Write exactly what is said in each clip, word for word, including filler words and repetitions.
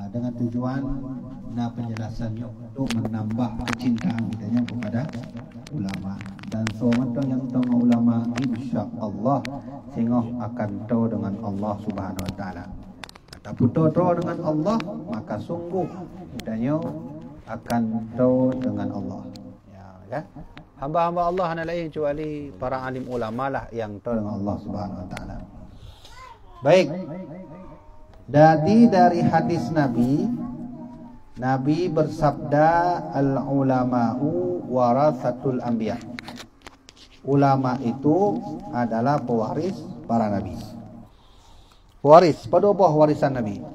Dengan tujuan na penjelasan nyoe untuk menambah kecintaan kita nyoe kepada ulama. Dan soe mantong nyang tong ulama, insya Allah singoh akan toe dengan Allah Subhanahu Wa Taala. Tapeutoe-toe dengan Allah, maka sungguh kita nyoe akan toe dengan Allah. Ya, kan? Hamba-hamba Allah hana lain kecuali para alim ulama lah yang toe dengan Allah Subhanahu Wa Taala. Baik. Jadi dari hadis Nabi, Nabi bersabda, "Al-ulama'u warasatul anbiya." Ulama itu adalah pewaris para nabi. Pewaris, padub boh warisan Nabi.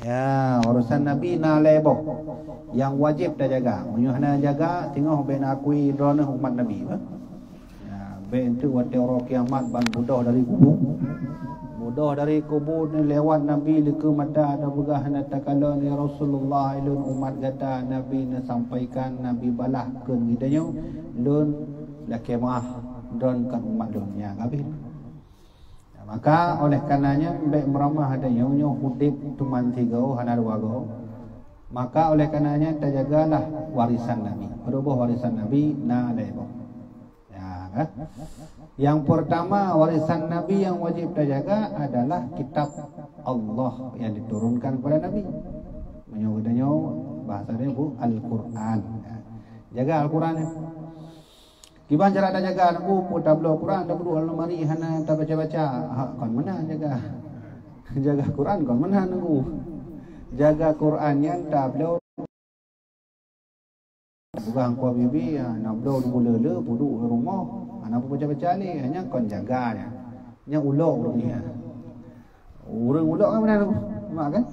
Ya, warisan Nabi na lhèe boh nyang wajéb tajaga. Meunyoe hana jaga, singoh bèk na akui droeneuh umat Nabi, bah. Ya, bèk enteuk watèe uroe kiamat ban beudôh dari kubu. Beudôh dari kubu ni lewat Nabi likeue mata, ada peugah hana takalon, "Ya Rasulullah, ulôn umat gata." Nabi neusampaikan, Nabi balah keu geutanyoe, "Lôn lakèe meu'ah, droen kon umat lôn." Nyan habéh. Maka oleh karena nyan bèk meuramah, ada nyoe-nyoe udép teuma sigoe hana dua goe. Maka oleh karena nyan tajagalah warisan Nabi. Padub boh warisan Nabi na lhèe boh. Ya, kan? Yang pertama, warisan Nabi yang wajib tajaga adalah kitab Allah yang diturunkan kepada Nabi. Meunyoe geutanyoe bahasa dia bu Al-Quran. Ya. Jaga Al-Quran ya. Kiban cara tajaga, Teungku? Tabloe Quran tapeuduek lam lemari hana tabaca-baca. Ha, kon meunan jaga. Jaga Quran kon meunan, Teungku. Jaga Quran nyan tabloe. Peugah angkau bibi, ya, na bloe di buleue le, peuduek di rumoh, hana baca-baca lé, nyan kon jaga nyan. Nyan ulok ureueng nyan. Ureueng ulok kan meunan, mak kan?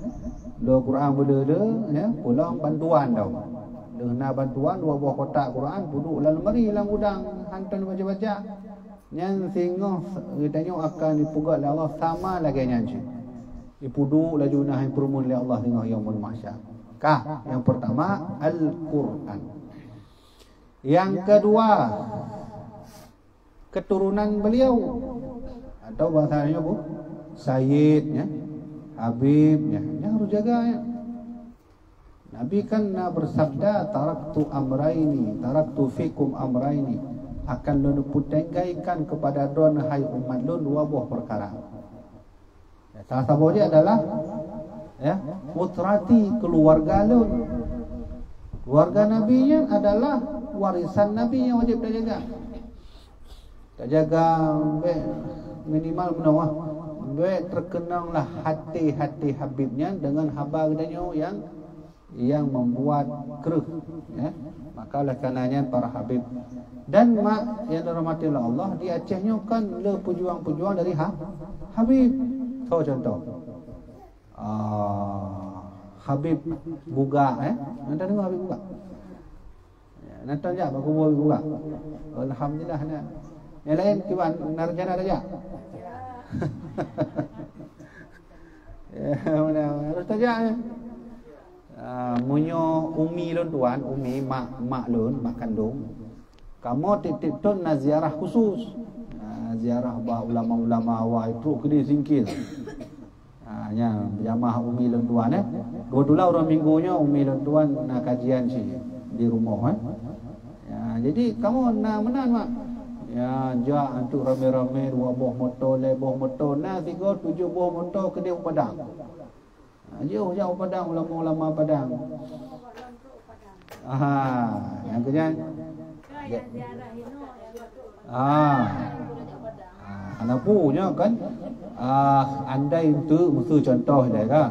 Bloe Quran buleue-buleue, ya, pulang bantuan tau. Lheueh na bantuan, dua boh kotak Quran, peuduek lam lemari, lam gudang, hantom baca-baca. Nyan singoh geutanyoe akan dipeugöt lé Allah sama lagèe nyan cit. Ipeuduek laju na hai peureumeun lé Allah singoh Yaumul Mahsyar. Ka, yang pertama, Al-Quran. Yang kedua, keturunan beliau. Atau bahasa Indonesia apa? Sayyid, ya. Habib, ya. Yang harus jaga, ya. Nabi kan na bersabda, "Taraktu amraini, taraktu fikum amraini." Akan lôn peutinggalkan kepada droeneuh hai umat lôn dua boh perkara. Ya, salah saboh jih adalah, ya, utrati, keluarga lôn. Keluarga Nabi nyan adalah warisan Nabi nyang wajéb tajaga. Tajaga bèk minimal meunoe, bèk teukeunong lah até-até Habib nyan deungon haba geutanyoe nyang yang membuat kreueh, ya. Maka oleh karena nyan para habib dan mak yang dirahmati oleh Allah, di Aceh nyoe kan le pejuang-pejuang dari ha-, habib. Soe contoh? Ah, Habib Bugak, eh. Anda dengar Habib Bugak? Ya, nonton jak bak kubu Habib Bugak. Alhamdulillah na. Yang lain kiban, na rencana dah jak? Ya, mana harus tajak, ya. Ah, meunyoe umi lôn tuan, umi mak, mak lôn, mak kandung, kamoe tiep-tiep thon na ziarah khusus. Ah, ziarah bak ulama-ulama awai trok keudéh singkil. Ah, nyan beujamaah umi lôn tuan, eh. Keubeutulan uroe Minggu nyoe umi lôn tuan na kajian cit di rumoh, eh. Ya, jadi kamoe na meunan, mak. Ya, jak antuk ramé-ramé, dua boh moto, lhèe boh moto, na sigoe tujoh boh moto keudéh u Padang. Ha, jiôh jak u Padang, ulama-ulama Padang. Aha, nyang keunyan. Ah. Ah, kenapa nyoe kan? Ah, andai untuk miseu contoh dai ka.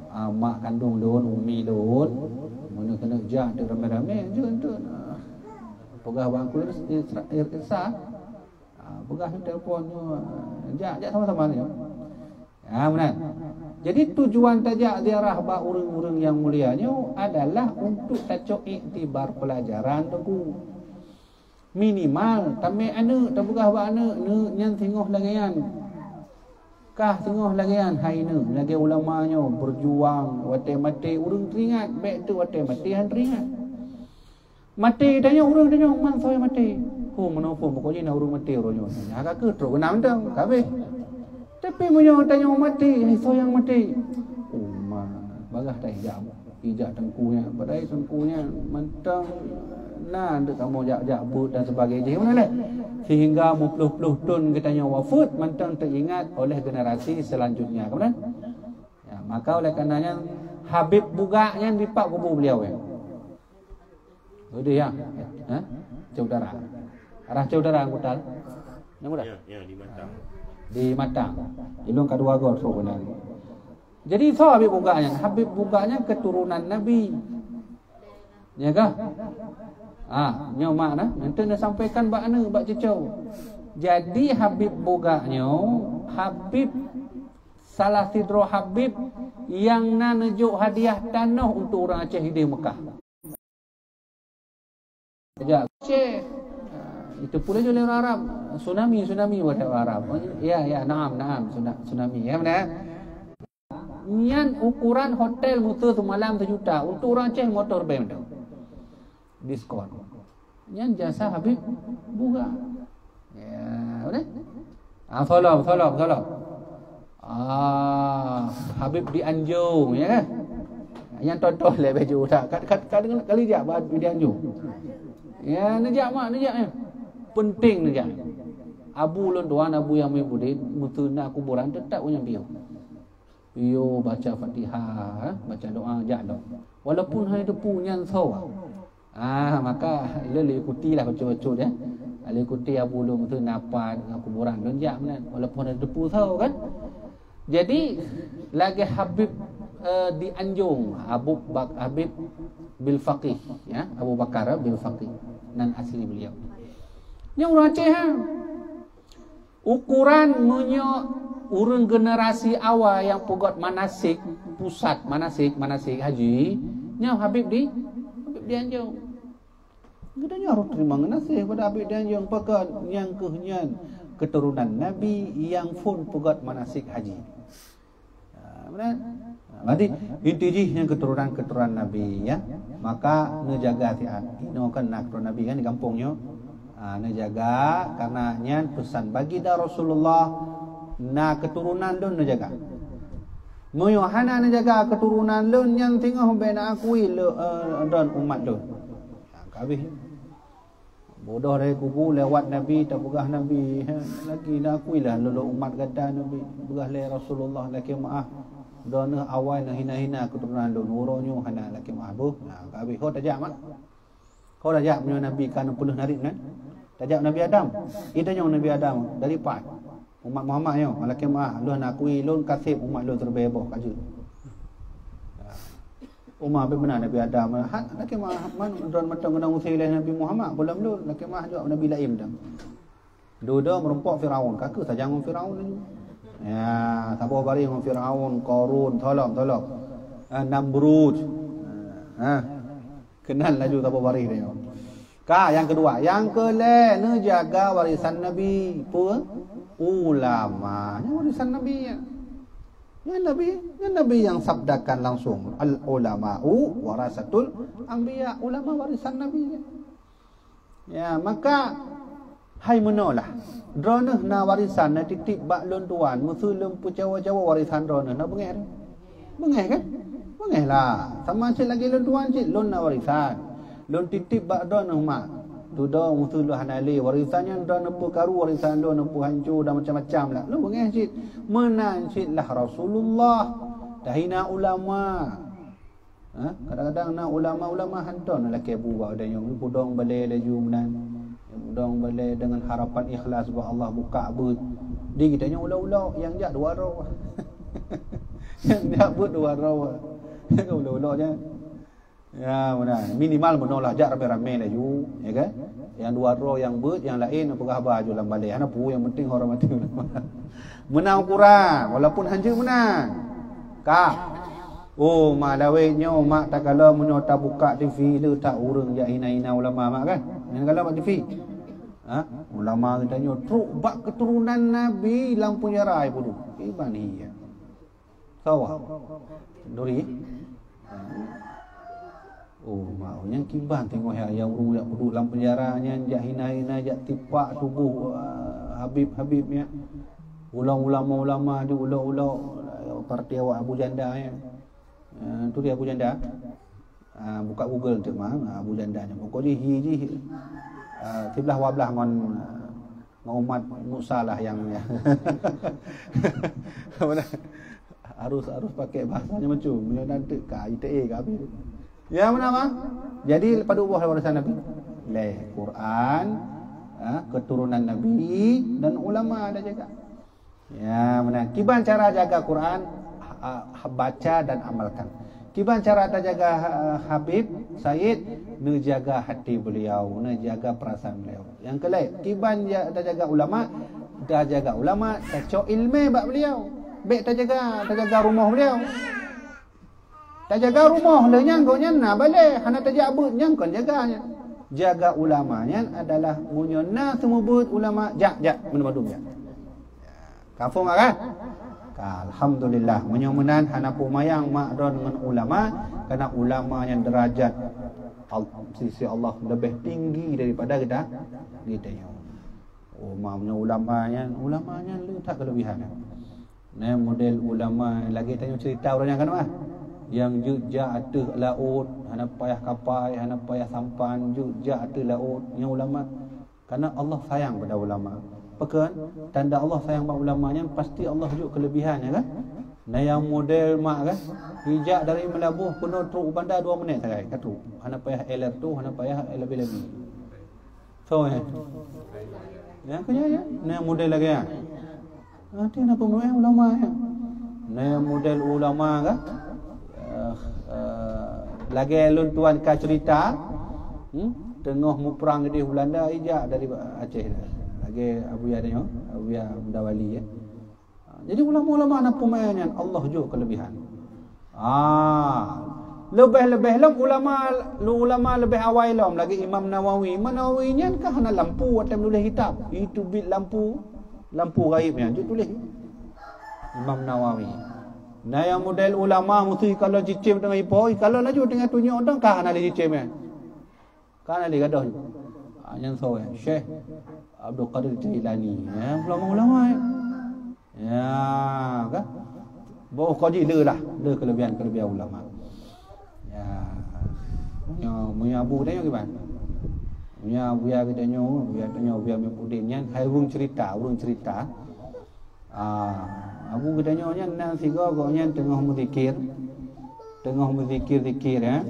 Ah, mak kandung lôn, umi lôn, meunyoe keuneuk jak tu ramé-ramé, jeuet tu. Ah, peugah bak Teungku Irsa, Ir-, Irsa. Ah, peugah telepon nyoe, jak, jak sama-sama nyoe. Ha, meunan. Jadi tujuan tajak ziarah bak ureueng-ureueng nyang mulia nyoe adalah untuk tacok iktibar pelajaran, Teungku. Minimal tamè aneuk, tapeugah bak aneuk, "Neuk, nyan singoh lagèe nyan. Kah singoh lagèe nyan, hai neuk, lagèe ulama nyoe beujuang watèe maté ureueng teuingat, bèk teuk watèe maté han teuingat." Maté tanyoe ureueng tanyoe man soe nyang maté. Ho, meunoe phon pokok jih na ureueng maté uroe nyoe. Nyan ka keuh trok keunan mantong, ka habéh. Tapi meunyoe tanyoe maté, hai soe nyang maté? Oh, Bagah dah ijak, ijak teungku nyan. Padahai teungku nyan mantong na untuk kamoe jak-jak buet dan sebagainya. Mana leh? Sehingga meuplôh-plôh thon geutanyoe wafeuet mantong teuingat oleh generasi selanjutnya. Kemudian, ya, maka oleh karenanya Habib Bugak nyan dipat kubu beliau, ya. Udah, ya. Ha? Cek udara. Arah cek udara anggota. Yang mudah. Ya, ya, di Matang. Di Matang. Ilung kedua gol so benar. Jadi so Habib Bugak nyan, Habib Bugak nyan keturunan Nabi. Ya kah? Ah, nyoe mak nah, nanti na sampaikan bak anu, bak cucu. Jadi Habib Bugak nyoe, Habib salah sidroe Habib yang na neujok hadiah tanoh untuk ureuëng Aceh di Mekah. Aceh. Ah, itu pula je oleh orang Arab. Tsunami, tsunami buat orang Arab. Ya, ya, naam, naam, tsuna-, tsunami. Ya, benar? Nyan ukuran hotel mutu semalam sejuta. Untuk orang Aceh motor band tu. Diskon. Nyan jasa Habib Bugak. Ya, boleh? Ah, tolong, tolong, tolong. Ah, Habib di Anjung, ya. Yang totoh le baju tak. Kat, kat, kat dengan kali jak Habib di Anjung. Ya, neujak mak, neujak ya. Penting neujak. Abu lôn tuan, Abu yang Muhyiddin, meuteuna kuburan tetap punya biu. Yo baca Fatihah, baca doa jak dong. Walaupun hai depu nyan sawa. Ah, maka le ikuti lah baca-baca dia. Le ikuti Abu lôn tu napat dengan kuburan lôn jak meunan. Walaupun hai depu sawa kan. Jadi lagi Habib eh, di Anjung, Abu Bak Habib bil Faqih, ya, Abu Bakar eh, bil Faqih nan asli beliau. Ni orang Aceh ha. Ukuran meunyoe ureuëng generasi awai nyang peugét manasik, pusat manasik, manasik haji, nyan Habib di, Habib di Anjong. Geutanyoe harôh teurimong geunaséh pada Habib di Anjong, pakon nyang keuh nyan keuturonan Nabi nyang phon peugét manasik haji. Ha, beuna? Ha, berarti inti jih nyan keuturonan-keuturonan Nabi, ya. Maka neujaga siat. Inoe kan na keuturonan Nabi kan di gampông nyoe. Ha, neujaga karena nyan peusan baginda Rasulullah, na keuturonan lôn neujaga. Meunyoe hana neujaga keuturonan lôn, nyan singoh bèk na akui lôn, eh, droen umat lôn. Ha, ka habéh. Bodoh dari kubu lewat Nabi, tapeugah Nabi, ha, lagi na akuilah lôn umat gata Nabi. Peugah lé Rasulullah, lakée meu'ah, droeneuh awai neuhina-hina keuturonan lôn, uroe nyoe hana lakée meu'ah boh. Nah, ka habéh ho tajak mak. Ho tajak meunyoe Nabi ka neupeuleueh narit nyan. Tajak Nabi Adam. Itanyong Nabi Adam, dari pat? Umat Muhammad nyoe, lakée meu'ah, lôn akui lôn kaseb umat lôn teureubée boh ka jeuet. Uma bit meunan Nabi Adam, hat lakée meu'ah man droen mantong keunong use lé Nabi Muhammad, gohlom lôn lakée meu'ah jaweueb Nabi laén dang. Dudoe meurumpok Firaun, ka keuh sajan ngon Firaun laju. Ya, saboh baréh ngon Firaun, Qarun, tholom, tholom. Ah, Namrud. Ha. Keunan laju saboh baréh nyoe. Ka, nyang keudua, nyang keulhèe neujaga warisan Nabi. Peue? Ulama. Nyan warisan Nabi nyan. Nyan Nabi, nyan Nabi nyang sabdakan langsung, "Al ulama'u warasatul anbiya." Ulama warisan Nabi nyan. Ya, maka hai meunoe lah. Droeneuh na warisan neutitip bak lôn tuan, meuseu lôn peucawa-cawa warisan droeneuh na beungéh. Beungéh kan? Beungéh lah. Sama cit lagée lôn tuan cit, lôn na warisan. Lôn titip bak droeneuh mak. Dudoe meuseu lôn hana lé, warisan nyan droeneuh peukaru, warisan lôn neupeuhanco dan macam-macam lah. Lôn beungéh cit. Meunan cit lah Rasulullah. Tahina ulama. Ha? Kadang-kadang na ulama-ulama hantom lakée bu bak geutanyoe, pudong balée laju meunan. Pudong balée deungon harapan ikhlas bak Allah buka beuet. Di geutanyoe ulok-ulok nyang jak dua droe. Nyang jak beuet dua droe. Ulok-ulok je. Ya, meunan. Minimal meunoe lah jak ramé-ramé laju, ya kan? Nyang dua droe nyang beuet, nyang laén peugah haba laju lam balée. Hana peue, nyang penting hormati ulama. Meunan ukuran, walaupun hanjeuet meunan. Ka. Oh, mak lawét nyoe, mak takalon meunyoe tabuka T V le that ureuëng jak hina-hina ulama mak kan? Nyang takalon bak T V. Ha? Ulama geutanyoe trok bak keuturonan Nabi lam penjara ibu tu. Iban iya. Sawa. Duri. Oh, mau nyang kiban tengok ya, yang ureuëng jak peuduek lam penjara nyan jak hina-hina, jak tipak tuboh, ah, habib-habib nyan. Ulama-ulama di ulok-ulok parti awak Abu Janda nyan. Eh, tu dia Abu Janda. Ah, buka Google tu mah, ah, Abu Janda nyan. Pokok jih hi jih. Ah, siblah dua belas ngon, ah, ngon umat Musa lah yang, ya. Mana? Harus, harus pakai bahasa nyan macam. Meunyoe nanti ka I T E ka habis. Ya, mana mah? Jadi, padum boh warisan Nabi. Leh, Quran, ah, keturunan Nabi dan ulama ada jaga. Ya, meunan. Kiban cara jaga Quran, ha, ha, baca dan amalkan. Kiban cara tajaga, ha, Habib Said, neujaga hati beliau, neujaga perasaan beliau. Nyang keulhèe, kiban ja-, tajaga ulama, tajaga ulama, tacok ilmu bak beliau. Bèk tajaga, tajaga rumoh beliau. Tajaga rumoh lé nyang gobnyan na balèe, hana tajak beuet nyang kon jaga nyan. Jaga ulama nyan adalah meunyoe na seumeubeuet ulama, jak, jak, meunyoe mandum jak. Ka phom kan? Ka, alhamdulillah. Meunyoe meunan hana peumayang mak droen ngon ulama, karena ulama nyan derajat Al-, sisi Allah lebih tinggi daripada kita, kita nyoe. Oh, ma-, meunyoe ulama nyan, ulama nyan le that kelebihan. Nah, model ulama lagèe tanyoe cerita ureueng nyan kan, mah. Yang jeuet jak ateueh laôt, hana payah kapai, hana payah sampan, jeuet jak ateueh laôt, nyan ulama. Karena Allah sayang pada ulama. Pakon? Tanda Allah sayang bak ulama nyan pasti Allah jok kelebihan, ya kan? Nah, yang model mak kan, ijak dari Meulaboh keunoe trok u Banda dua menit sagai, ka trok. Hana payah air tu, hana payah air labi-labi. So, ya. Ya, keu nyan, ya. Nah, model lagèe nyan. Arti na peumeu'ah ulama, ya. Nah, model ulama kan? Eh, eh, lagèe lôn tuan ka cerita, hmm? Teungoh muprang di Belanda, ijak dari Aceh. Lagèe Abuya tanyoe, Abuya Muda Wali, ya. Jadi ulama-ulama na peumeu'ah nyan Allah jok kelebihan. Ah, leubeh-leubeh lom ulama, ulama leubeh awai lom lagèe Imam Nawawi. Imam Nawawi nyan ka hana lampu watèe menulis kitab. Itu bit lampu, lampu gaib nyan jok tulis. Imam Nawawi. Nah, yang model ulama mesti kalau cicém teungoh ipo, kalau laju teungoh tunyok dong ka hana lé cicém nyan. Kan Ali gadoh. Ha, nyan soe? Syekh Abdul Qadir Jailani. Ya, ulama-ulama, ya. Ya, kan? Boh kaji le lah, le kelebihan-kelebihan ulama. Ya. Nyo, meunyo Abu tanyoe kiban? Meunyo Abuya geutanyoe, Abuya tanyoe, Abuya Muhyiddin nyan, hai ureueng cerita, ureueng cerita. Ah, Abu geutanyoe nyan na sigoe gobnyan teungoh meuzikir. Teungoh meuzikir-zikir, ya.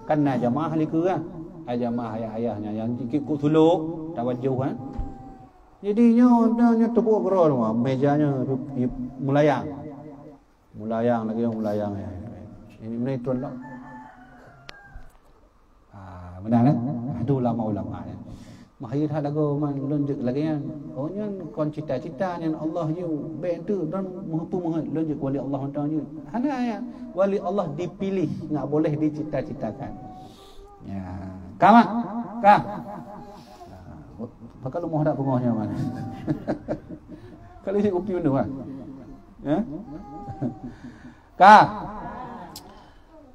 Kan na jamaah likeu, kan? Hai jamaah ayah-ayah nyan, nyang zikir keu sulok, tawajoh, kan? Jadi nyoe, nyoe, nyoe teupeue keudroe, meja nyoe, melayang. Melayang lagèe melayang, ya. Ini, ini turun lah. Ah, beuna, kan? Itu ulama-ulama, ya. Mahir that lagu man lôn jeuet lagèe nyan. Oh, nyan kon cita-cita nyan Allah jeuet. Bèk tu dan meuheupeue meuheuet lôn jeuet wali Allah mantong jeuet. Hana, ya. Wali Allah dipilih, nggak boleh dicita-citakan. Ya. Ka mah? Ka. Pakon leumoh dak beungoh nyoe, man. Kalau isi kupi undung, ah. Ya? Ka.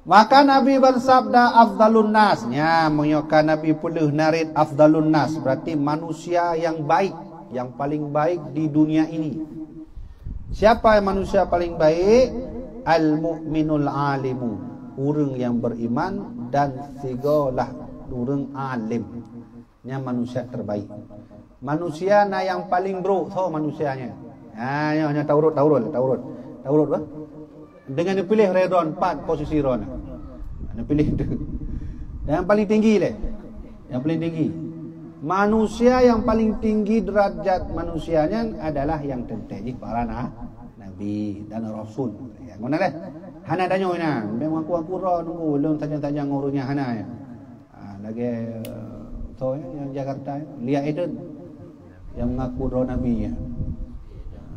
Maka Nabi bersabda, "Afdalun nas." Nya, meunyoe ka Nabi peuleueh narit afdalun nas, berarti manusia yang baik, yang paling baik di dunia ini. Siapa manusia paling baik? Al-mu'minul alimu, ureueng yang beriman dan sigoe lah ureueng alim. Nyan manusia terbaik. Manusia na nyang paling brok, soe manusia nyan? Ha, nyoe, nyoe taurot, taurot, taurot. Taurot bah. Dengan neupiléh redon pat posisi ron. Neupiléh tu. Dan yang paling tinggi lé. Yang paling tinggi. Manusia yang paling tinggi derajat manusia nyan adalah yang teuntèe jih para na-, nabi dan rasul. Ya, ngono lé. Hana tanyoe nyan, memang aku-aku ron nunggu lôn sajan-sajan ureueng nyan hana ya. Ah, lagèe, eh, soe nyang Jakarta, Lia Eden. Nyang mengaku droe nabi nyan.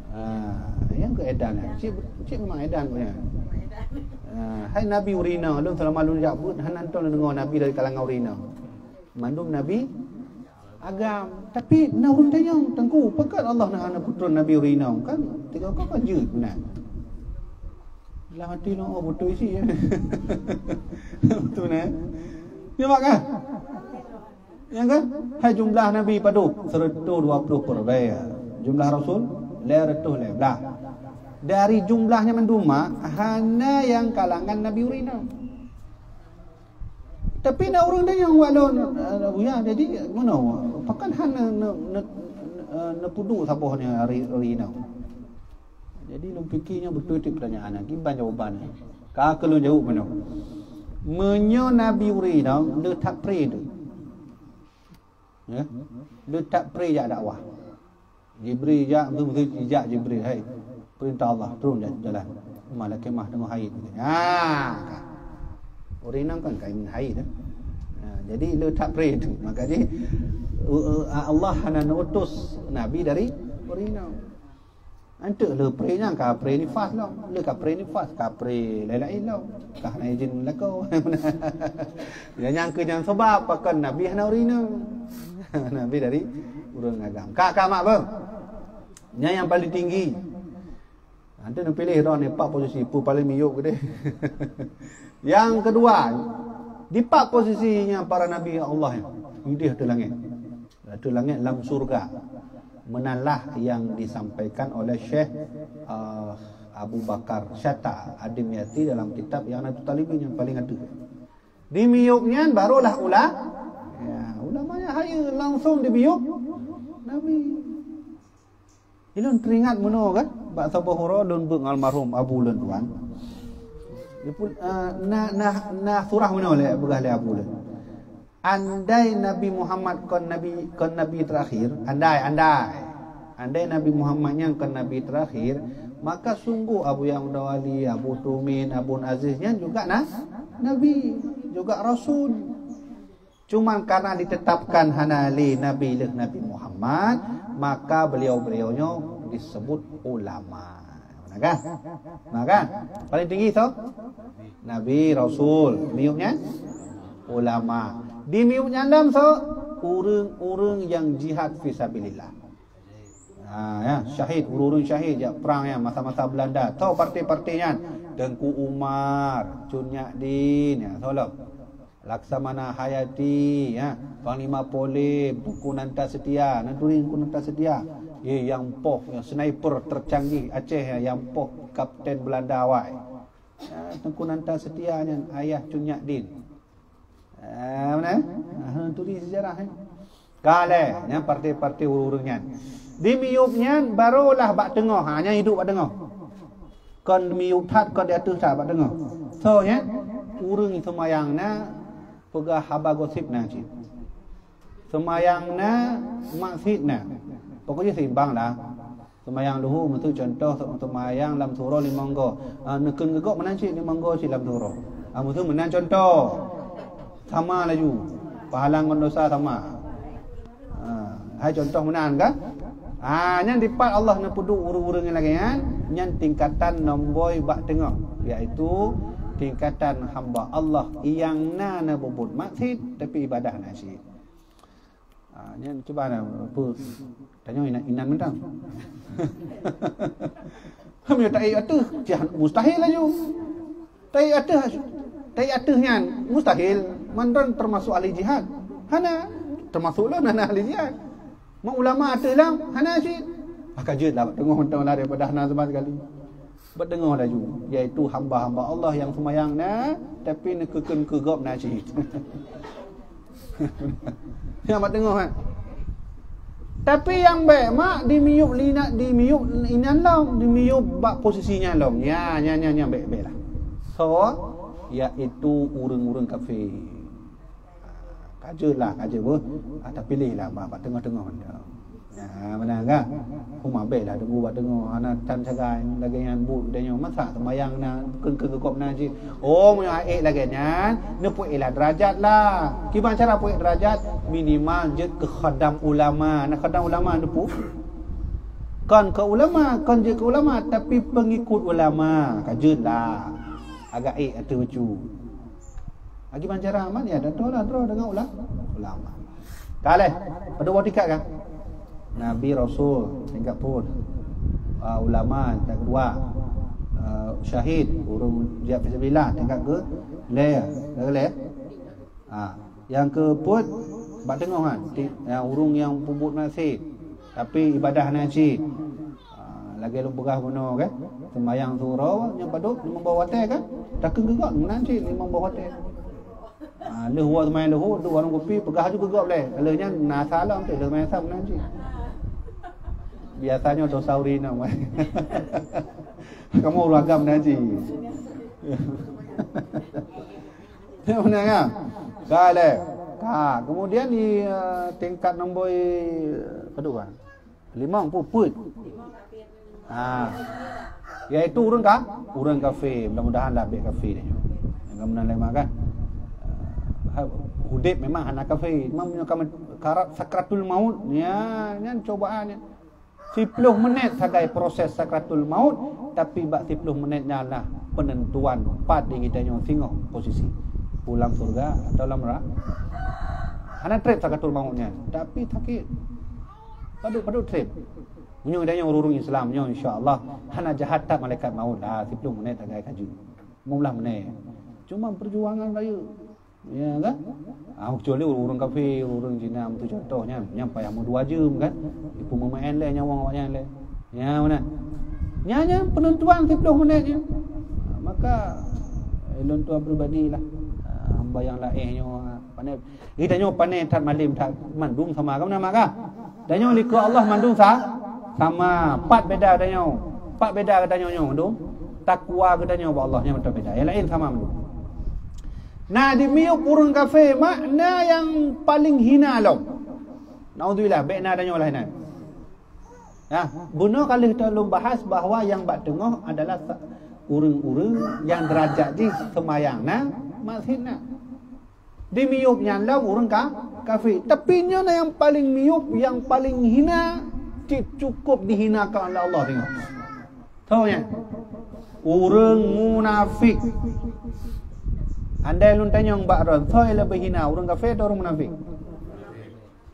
Ah, nyang keu edan nyan. Cit, cit memang edan keu nyan. Ah, hai nabi ureueng inong, lôn selama lôn jak buet, hana mantong lôn deungoe nabi dari kalangan ureueng inong. Mandum nabi agam. Tapi na ureueng tanyong, "Teungku, pakon Allah na hana peutrön nabi ureueng inong? Kan tiga kau kan jeuet meunan." Dalam hati lôn, "Oh, beutôi cit." Beutôi, nah. Nyoe mak kah? Ya kan? Hai jumlah nabi padum? Seratus dua puluh peureubèe. Jumlah rasul? Lhèe reutôh lhèe blah. Dari jumlah nyan mandum, mak, hana nyang kalangan Nabi ureueng inong. Tapi na ureueng tanyong bak lôn, "Eh, Buya, jadi meunoe, pakon hana ne-, ne-, eh, neupeuduek saboh nyoe ari, ari inong?" Jadi lôn pike nyoe beutôi teuk peutanyaan nyan, kiban jawaban nyan. Ka keu lôn jaweueb meunoe. Meunyoe Nabi ureueng inong, le that pre teuh. Ya. Le that pre jak dakwah. Jibril jak, meuteumé jak Jibril, "Hai, peurintah Allah, turun ja-, jalan. Uma lakée mah teungoh haid." Ha, ka. Ureueng inong kan kain haid, eh. Ha, jadi le that pre teuh. Maka jih, u-, u-, Allah hana neutus nabi dari ureueng inong. Enteuk le pre nyan ka pre nifas lom. Le ka pre nifas, ka pre laén-laén lom. Ka hana izin lakoe. Ya, nyang keu nyan sabab pakon nabi hana ureueng inong. Nabi dari ureueng agam. Ka, ka mak beuh. Nyan nyang paling tinggi. Nanti neupiléh droeneuh pat posisi, peue paléng miyueb keudeh. Nyang keudua, di pat posisi nyang para nabi Allah nyan? Idéh ateueh langét. Ateueh langét lam syurga. Meunan lah nyang disampaikan oleh Syekh, eh, Abu Bakar Syata Ad-Dimyati dalam kitab I'anatut Thalibin nyang paléng ateueh. Di miyueb nyan barulah ula-, ya, ulama nyang hayeue langsung dimiyueb Nabi. Ilôn teuringat meunoe kan, bak saboh uroe lôn beuet ngon almarhum abu lôn tuan. Dia pun, eh, na, na, na surah meunoe lé, peugah lé abu lôn. Andai Nabi Muhammad kon nabi, kon nabi terakhir, andai, andai. Andai Nabi Muhammad nyan kon nabi terakhir, maka sungguh Abu Yang Muda Wali, Abu Tumin, Abun Aziz nyan juga na-, nabi, juga rasul. Cuman karena ditetapkan hana lé nabi lheueh Nabi Muhammad, maka beliau-beliau nyoe disebut ulama. Nah kan? Nah kan? Paling tinggi soe? Nabi, rasul. Miyueb nyan? Ulama. Di miyueb nyan lom soe? Ureueng-ureueng nyang jihad fisabilillah. Ha, ya, syahid, ureueng-ureueng syahid jak prang nyan masa-masa Belanda. Soe parti-parti nyan? Teuku Umar, Cut Nyak Dien, ya, soe lom? Laksamana Hayati, ya, Panglima Polim, Teuku Nanta Setia. Na turi Teuku Nanta Setia? Ye, nyang poh, nyang sniper tercanggih Aceh, ya, nyang poh kapten Belanda awai. Ya, Teuku Nanta Setia nyan ayah Cut Nyak Dien. Ah, mana? Ah, tulis sejarah, eh. Ka lé, nyan parti-parti ureueng-ureueng nyan. Di miyueb nyan barulah bak teungoh, ha, nyan hidup bak teungoh. Kon miyueb that, kon di ateueh that, bak teungoh. Soe nyan? Ureueng seumayang na, peugah haba gosip na cit. Seumayang na, maksiet na. Pokoknya seimbang lah. Seumayang luhô, miseu contoh, seumayang lam siuroe limong goe. Ah, neukheun keu gob meunan cit limong goe cit lam siuroe. Ah, miseu meunan contoh. Sama laju. Pahala ngon dosa sama. Ah, hai contoh meunan kan? Ah, nyan dipat Allah neupeuduek ureueng-ureueng nyang lagée nyan, nyan tingkatan nomboi bak teungoh, yaitu tingkatan hamba Allah nyang na neububuet maksiet, tapi ibadah na cit. Ha, nyan cuba na, apa, tanyoe inan, inan mantong. Meunyoe taék ateueh, cah mustahil laju. Taék ateueh, taék ateueh nyan mustahil. Mandon termasuk ahli jihad. Hana, termasuk lôn hana ahli jihad. Mak ulama ateueh lam, hana cit. Ah, ka jeuet lah, teungoh mantong lah daripada hana sama sekali. Bak teungoh laju, yaitu hamba-hamba Allah nyang seumayang na, tapi neukheun keu gob na cit. Nyang bak teungoh, eh. Tapi nyang bék mak di miyueb lina, di miyueb inan lom, di miyueb bak posisi nyan lom. Nya, nya, nya, nya bék, bék lah. Soe? Yaitu ureueng-ureueng kafé. Ka jeuet lah, ka jeuet beuh. Ah, tapiléh lah bak, bak teungoh-teungoh mantong. Nah, meunan kan? Huma bék lah teunggu bak teungoh, hana tan sagai lagée nyan buet geutanyoe. Masa seumayang na, keu, keu, keu gob na cit. Oh, meunyoe ék lagée nyan, neupeuék lah derajat lah. Kiban cara peuék derajat? Minimal jeuet keu khadam ulama. Na khadam ulama neupeu? Kon keu ulama, kon jeuet keu ulama, tapi peungikut ulama. Ka jeuet lah. Agak ék ateueh bacut. Lagi bancara amat ya, dan toh lah droe deungon ula-, ulama. Ka lheueh, padub boh tingkat kan? Nabi, rasul, tingkat phon. Ah, ulama, tingkat keudua. Ah, syahid, ureueng jihad fisabilillah, tingkat keu lhèe, tingkat keu lhèe. Ah, nyang keupeuet, bak teungoh kan? Ti-, nyang ureueng nyang peubuet maksiet, tapi ibadah na cit. Ah, Lagèe lôn peugah bunoe kan, seumayang suroe nyoe padub limong boh watèe kan, takheun keu gob meunan cit limong boh watèe. Ha, lheueh woe seumayang leuhô, duek warong kupi, peugah ju keu gob lé. Lheueh nyan na salam tu, lheueh seumayang asar meunan cit. Biasanya dosa ureueng inong. Kamoe ureueng agam meunan cit. Nyan meunan kan? Ka lé. Ka, kemudian di, eh, tingkat nombor, eh, padub kan? Limong peuet. Ha. Yaitu ureueng ka, ureueng kafé. Mudah-mudahan lah bèk kafé dia nyoe. Nyang ka meunan lé mak kan. Ha, udép memang hana kafé. Cuma meunyoe ka men-, karat sakratul maut, ya, nyan cobaan nyan. Siploh menit sagai proses sakratul maut, tapi bak siploh menit nyan lah penentuan pat di geutanyoe singoh posisi. Pulang syurga atau lam nera-, hana trép sakratul maut nyan, tapi sakét. Padub-padub trép. Meunyoe geutanyoe ureueng Islam nyoe, insya Allah hana jahat that malaikat maut lah, siploh menit sagai kaju. Limong blah menit. Cuma perjuangan rayeuk. Ya kan? Ah, kecuali ureueng kafé, ureueng Cina, beutôi contoh nyan, nyan payah meudua jeuem kan? Ipeumeumaén lé nyawöng awaknyan lé. Ya, meunan. Nyan, nyan penentuan siploh menit nyan. Maka, eh, lôn tuan pribadi lah. Ah, hamba nyang laén nyoe, ah, pandai. Geutanyoe pandai that, malém that, mandum sama kan, meunan mak kan? Tanyoe likot Allah mandum sa-, sama. Pat beda tanyoe. Pat beda geutanyoe nyoe mandum. Takwa geutanyoe bak Allah nyan mantong beda. Nyang laén sama mandum. Na dimiyueb ureueng kafé makna nyang paleng hina lom. Naudzubillah, bèk na tanyoe lah inan. Nah, bunoe ka lheueh lôn bahas bahwa nyang bak teungoh adalah sa-, ureueng-ureueng nyang deurajat jih seumayang na, masjid na. Dimiyueb nyan lom ureueng ka, kafé. Tapi nyoe na nyang paleng miyueb, nyang paleng hina, cit cukôp dihinakan oleh Allah teungoh. Soe nyan? Ureueng munafék. Andai lôn tanyong bak droe, soe leubeh hina, ureueng kafé atau ureueng munafék?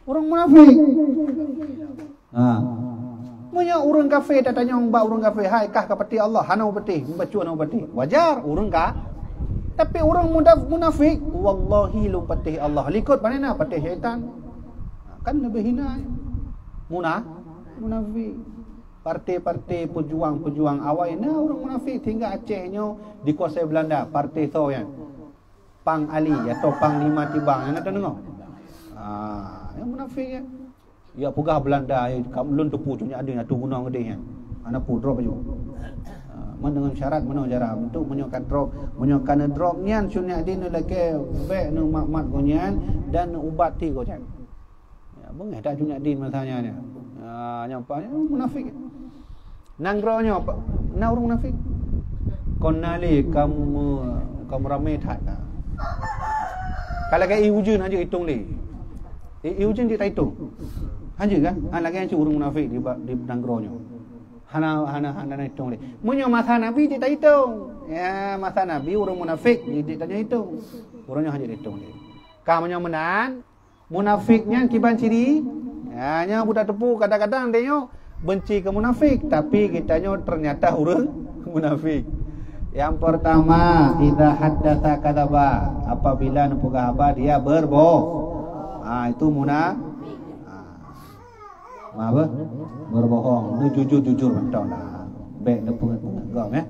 Ureueng munafék. Ha. Meunyoe ureueng kafé tatanyong bak ureueng kafé, "Hai, kah ka patéh Allah?" "Hana patéh, meubacut hana patéh." Wajar, ureueng ka. Tapi ureueng muda-, munafék, "Wallahi lôn patéh Allah." Likot pane na patéh syaitan. Kan leubeh hina. Muna-, munafék. Partai-partai peujuang-peujuang awai na ureueng munafék sehingga Aceh nyoe dikuasai Belanda, partai soe nyan? Pang Ali atau Panglima Tibang, nyang na tadeungoe? Ah, nyang munafék nyan. Ya peugah Belanda, eh, kam-, lôn teupeue cut nyak deuh, atu gunong keudeh nyan. Hana peue, drop aju. Ah, man deungon syarat meunoe cara. Untuk meunyoe ka drop, meunyoe ka neudrop nyan cut nyak deuh, neulakèe bèk neumat-mat gobnyan dan neuubati gobnyan. Ya, beungèh that cut nyak deuh masa nyan, ya. Ah, nyang paih, eh, munafék. Nanggroe nyoe, Pak, na ureueng munafék? Kon na lé kamoe, kamoe ramé that ka. Ka lagèe ié ujeuen hanjeuet itong lé. I-, ié ujeuen jeuet taitong. Hanjeuet kan? Ha, lagèe nyan cit ureueng munafék di ba-, di nanggroe nyoe. Hana, hana, hana itong lé. Meunyoe masa Nabi jeuet taitong. Ya, masa Nabi ureueng munafék jeuet tanyoe itong. Ureueng nyoe hanjeuet taitong lé. Ka meunyoe meunan, munafék nyan kiban ciri? Ya, nyan buta teupeue, kadang-kadang tanyoe benci keu munafék, tapi geutanyoe ternyata ureueng munafék. Yang pertama, idza haddatsa kadzaba, apabila neupeugah haba dia berboh-, ha, itu muna-, ha. Apa? Berbohong, neujujur-jujur mantong lah. Bèk neupeungeut-peungeut gob, ya.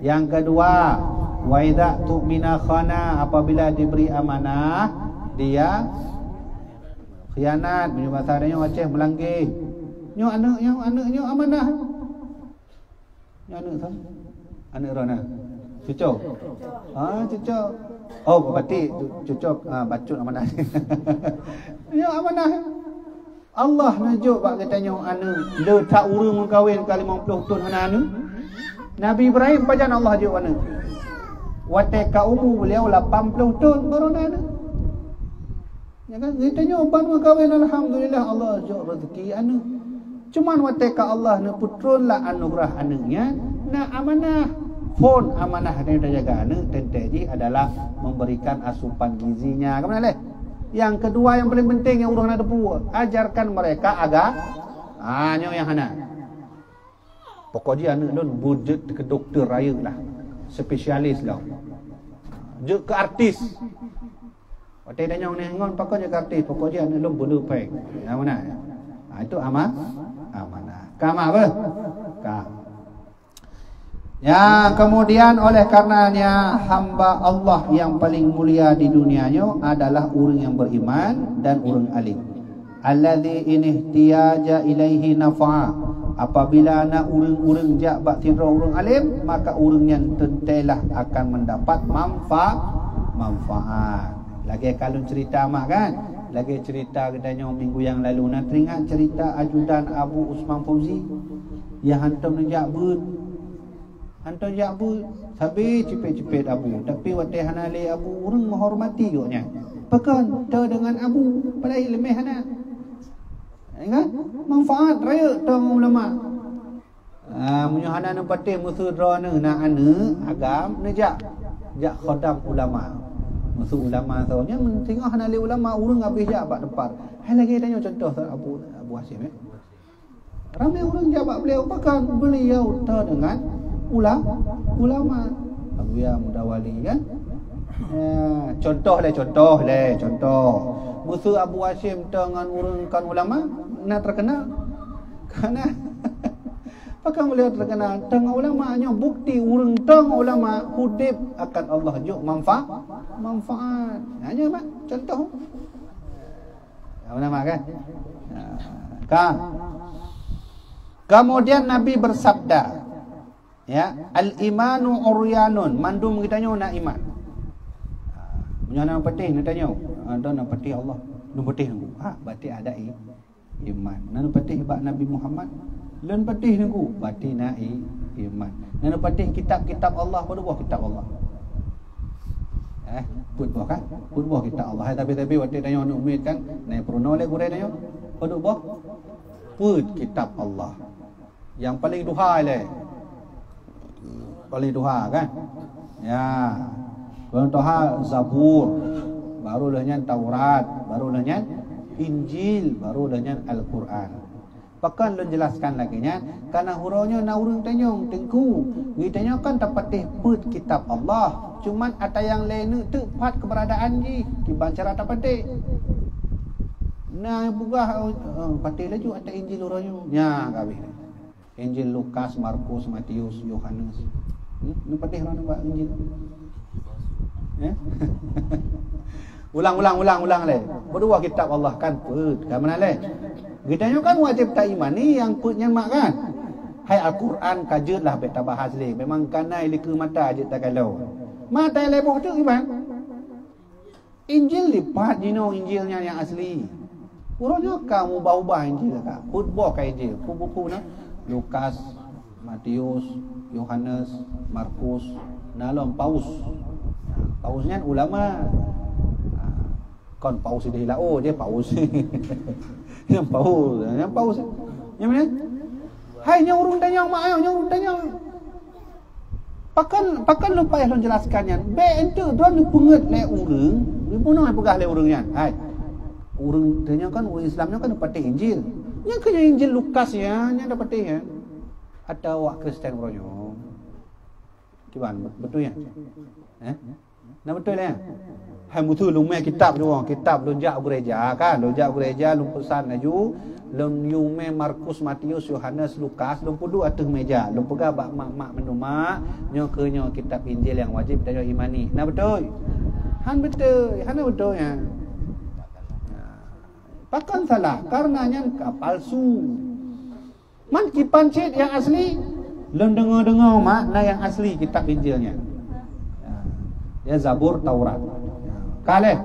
Yang kedua, wa idza tu'mina khana, apabila diberi amanah, dia khianat, meunyoe basa tanyoe Aceh meulangge. Nyoe aneuk, nyoe aneuk, nyoe amanah. Nyoe aneuk sa? Aneuk droeneuh. Cucok. Ah, cucok. Oh, berarti cu-, cucok, ah, bacut amanah. Nyoe amanah. Allah neujok bak geutanyoe aneuk. Le that ureueng meukawen ka limong ploh thon hana aneuk. Nabi Ibrahim pajan Allah jok aneuk? Watèe ka umu beliau lapan ploh thon baru na aneuk. Ya kan? Geutanyoe ban meukawen, alhamdulillah, Allah jok rezeki aneuk. Cuman watèe ka Allah neupeutron lah anugerah aneuk nyan, na amanah. Phon amanah nyang tajaga aneuk, teuntèe jih adalah memberikan asupan gizinya. Ka meunan lé? Yang kedua, yang paling penting, nyang ureueng hana teupeue, ajarkan mereka aga-, ah, nyoe nyang hana. Pokok jih aneuk lôn beujeuet keu dokto rayeuk lah. Spesialis lah. Jeuet keu artis. Watèe tanyong neh ngon pakon jeuet keu artis, pokok jih aneuk lôn beuleu pèng. Ya, meunan. Ha, itu ama-, amanah. Ka ama beuh? Ka. Ya, kemudian oleh karenanya hamba Allah yang paling mulia di dunia nyoe adalah ureuëng yang beriman dan ureuëng alim. Allazi in ihtiyaja ilaihi nafa'a. Apabila na ureuëng-ureuëng jak bak sidroe ureuëng alim, maka ureuëng nyan teuntailah akan mendapat manfa-, manfaat. Lagée ka lôn cerita mak kan? Lagée cerita geutanyoe minggu yang lalu, na teringat cerita ajudan Abu Usman Fauzi yang hantom neujak beuet. Hantom jak beuet, sabe cipet-cipet Abu, tapi watée hana lé Abu, ureuëng meuhormati gobnyan. Pakon? Teuh deungon Abu, padahai leumeh hana. Ingat? Manfaat rayeuk teuh ngon ulama. Ah, meunyoe hana neupatéh, meuseu droeneuh na aneuëk agam neujak, jak khodam ulama. Meuseu ulama soe nyan, singoh hana lé ulama, ureuëng habéh jak bak teumpat. Hai lagée tanyoe contoh Abu, Abu Hasyim, ya. Ramé ureuëng jak bak beliau, pakon? Beliau teuh deungon ula-, ulama. Abuya Muda Wali kan? Ya, contoh lé, contoh lé, contoh. Meuseu Abu Hasyim teuh ngon ureuëng kon ulama, na terkenal. Karena pakon beliau terkenal? Teuh ngon ulama, nyoe bukti ureuëng teuh ngon ulama, udeb akan Allah jok manfa-, manfaat. Hanya mak contoh. Apa nama kan? Ha. Ka. Kemudian Nabi bersabda, ya, "Al-imanu uryanun," mandum geutanyoe na iman. Ha, meunyoe na patéh, na tanyoe, ha, "Dah na patéh Allah, na patéh nunggu." Ha, berarti ada i-, iman. Na patéh bak Nabi Muhammad, lôn patéh nunggu, berarti na i-, iman. Na patéh kitab-kitab Allah, padub boh kitab Allah? Eh, peuet boh kan? Peuet boh kitab Allah. Hai, tapi-tapi watée tanyoe aneuk miet kan, na peurunoe lé gurée tanyoe. Padub boh? Peuet kitab Allah. Yang paling tuha lé. Paling tuha kan? Ya. Paling tuha Zabur, baru lheueh nyan Taurat, baru lheueh nyan Injil, baru lheueh nyan Al-Quran. Pakon lôn jelaskan lagée nyan? Karena uroe nyoe na ureuëng tanyong, "Teungku, geutanyoe kan tapatéh peuet kitab Allah, cuman ata nyang lhée neuk teuk pat keuberadaan jih, kiban cara tapatéh?" Na peugah, "Oh, patéh laju ata Injil uroe nyoe." Nyan ka habéh. Injil Lukas, Markus, Matius, Yohanes. Hmm? Neupatéh droeneuh bak Injil? Ya? Ulang, ulang, ulang, ulang lé. Padub boh kitab Allah kan peuet, ka meunan lé. Geutanyoe kan wajéb taimani nyang peuet nyan mak kan? Hai Al-Quran ka jeuet lah bék tabahas lé. Memang ka na i likeu mata jeuet takalon. Mata lhée boh teuk iban. Injil dipat jinoe Injil nyan nyang asli. Uroe nyoe ka ubah-ubah Injil ka. Peuet boh ka Injil. Peue buku na? Lukas, Matius, Yohanes, Markus, na lom Paus. Paus nyan ulama. Kon Paus idéh lao je Paus. Nyang Paus, nyang Paus. Nyang mana? Hai, nyoe ureuëng tanyong mak, nyoe ureuëng tanyong. Pakon, pakon lôn payah lôn jelaskan nyan? Bék enteuk droeneuh peungét lé ureuëng, dibunoe peugah lé ureuëng nyan. Hai, ureuëng tanyoe kan, ureuëng Islam nyoe kan patéh Injil. Nyan keuh nyan Injil Lukas nyan, nyan tapatéh nyan. Atawa Kristen uroe nyoe. Kiban, beutôi nyan? Eh? Na beutôi nyan? Hai, mutu lôn mé kitab nyoe, kitab lôn jak u gereja kan, lôn jak u gereja, lôn peusan laju, lôn yue mé Markus, Matius, Yohanes, Lukas, lôn peuduek ateueh méja, lôn peugah bak mak-mak mandum, "Mak, nyoe keuh nyoe kitab Injil nyang wajéb tanyoe imani." Na beutôi? Han beutôi, hana beutôi nyan. Pakon salah? Karena nyan ka palsu. Man kiban cit nyang asli? Lôn deungoe-deungoe mak na nyang asli kitab Injil nyan. Ya, Zabur, Taurat. Ka lheueh.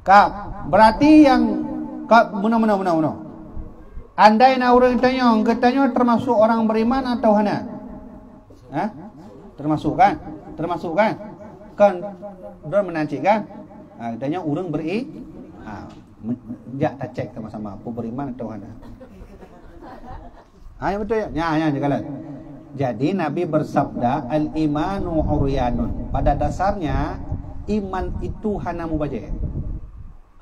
Ka, berarti nyang ka, meunoe, meunoe, meunoe, meunoe. Andai na ureuëng tanyong, geutanyoe teumasuk orang beriman atawa hana? Hah? Teumasuk kan? Teumasuk kan? Kan droe meunan cit kan? Ha, geutanyoe ureuëng beri-, ha. Me-, jak tacek sama-sama, peue beriman atawa hana. Ha, nyang beutôi, nyan, nyan, nyan, kalon. Jadi, Nabi bersabda, "Al-imanu uryanun." Pada dasarnya, iman itu hana mubajée.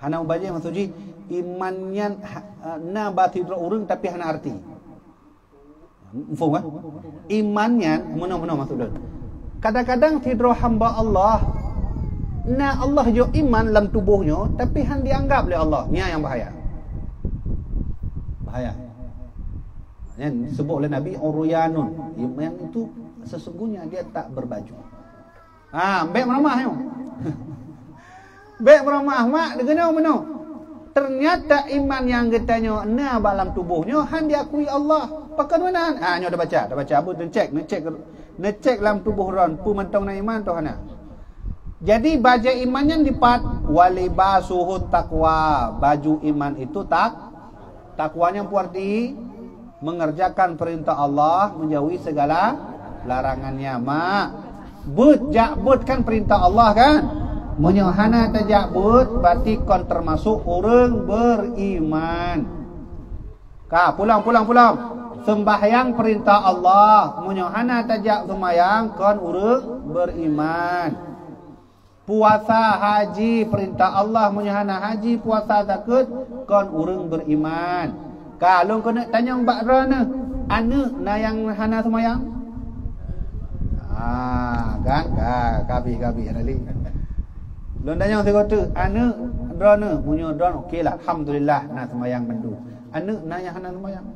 Hana mubajée maksud jih, iman nyan ha-, na bak sidroe ureuëng tapi hana arti. Muphom kan? Iman nyan meunoe-meunoe maksud lôn. Kadang-kadang sidroe hamba Allah na Allah jok iman lam tuboh nyoe, tapi han dianggap lé Allah. Nyan nyang bahaya. Bahaya. Nyan disebut oleh Nabi uryanun. Yang itu sesungguhnya dia tak berbaju. Ha, bèk meuramah nyoe. Bèk meuramah, mak, deungoe meunoe. Ternyata iman nyang geutanyoe na bak lam tuboh nyoe han diakui Allah. Pakon meunan? Ha, nyoe dah baca, dah baca. Abu neucek, neucek, neucek lam tuboh droen, peue mantong na iman toh hana. Jadi bajèe iman nyan dipat, walibasuhu taqwa. Baju iman itu tak, takwa nyan peue arti? Mengerjakan perintah Allah, menjauhi segala larangannya. Mak, beuet, jak beuet kan perintah Allah kan? Meunyoe hana tajak beuet, berarti kon termasuk ureuëng beriman. Ka, pulang, pulang, pulang. Sembahyang perintah Allah. Meunyoe hana tajak sembahyang, kon ureuëng beriman. Puasa, haji, perintah Allah, meunyoe hana haji, puasa, zakeuet, kon ureuëng beriman. Ka lôn keuneuk tanyong bak droeneuh, aneuëk na nyang hana seumayang? Ah, kan? Ka, ka bih, ka bih, hana lé. Lôn tanyong sigoe teuk, aneuëk droeneuh, meunyoe droeneuh, oke lah, alhamdulillah, na seumayang mandum. Aneuëk na nyang hana seumayang?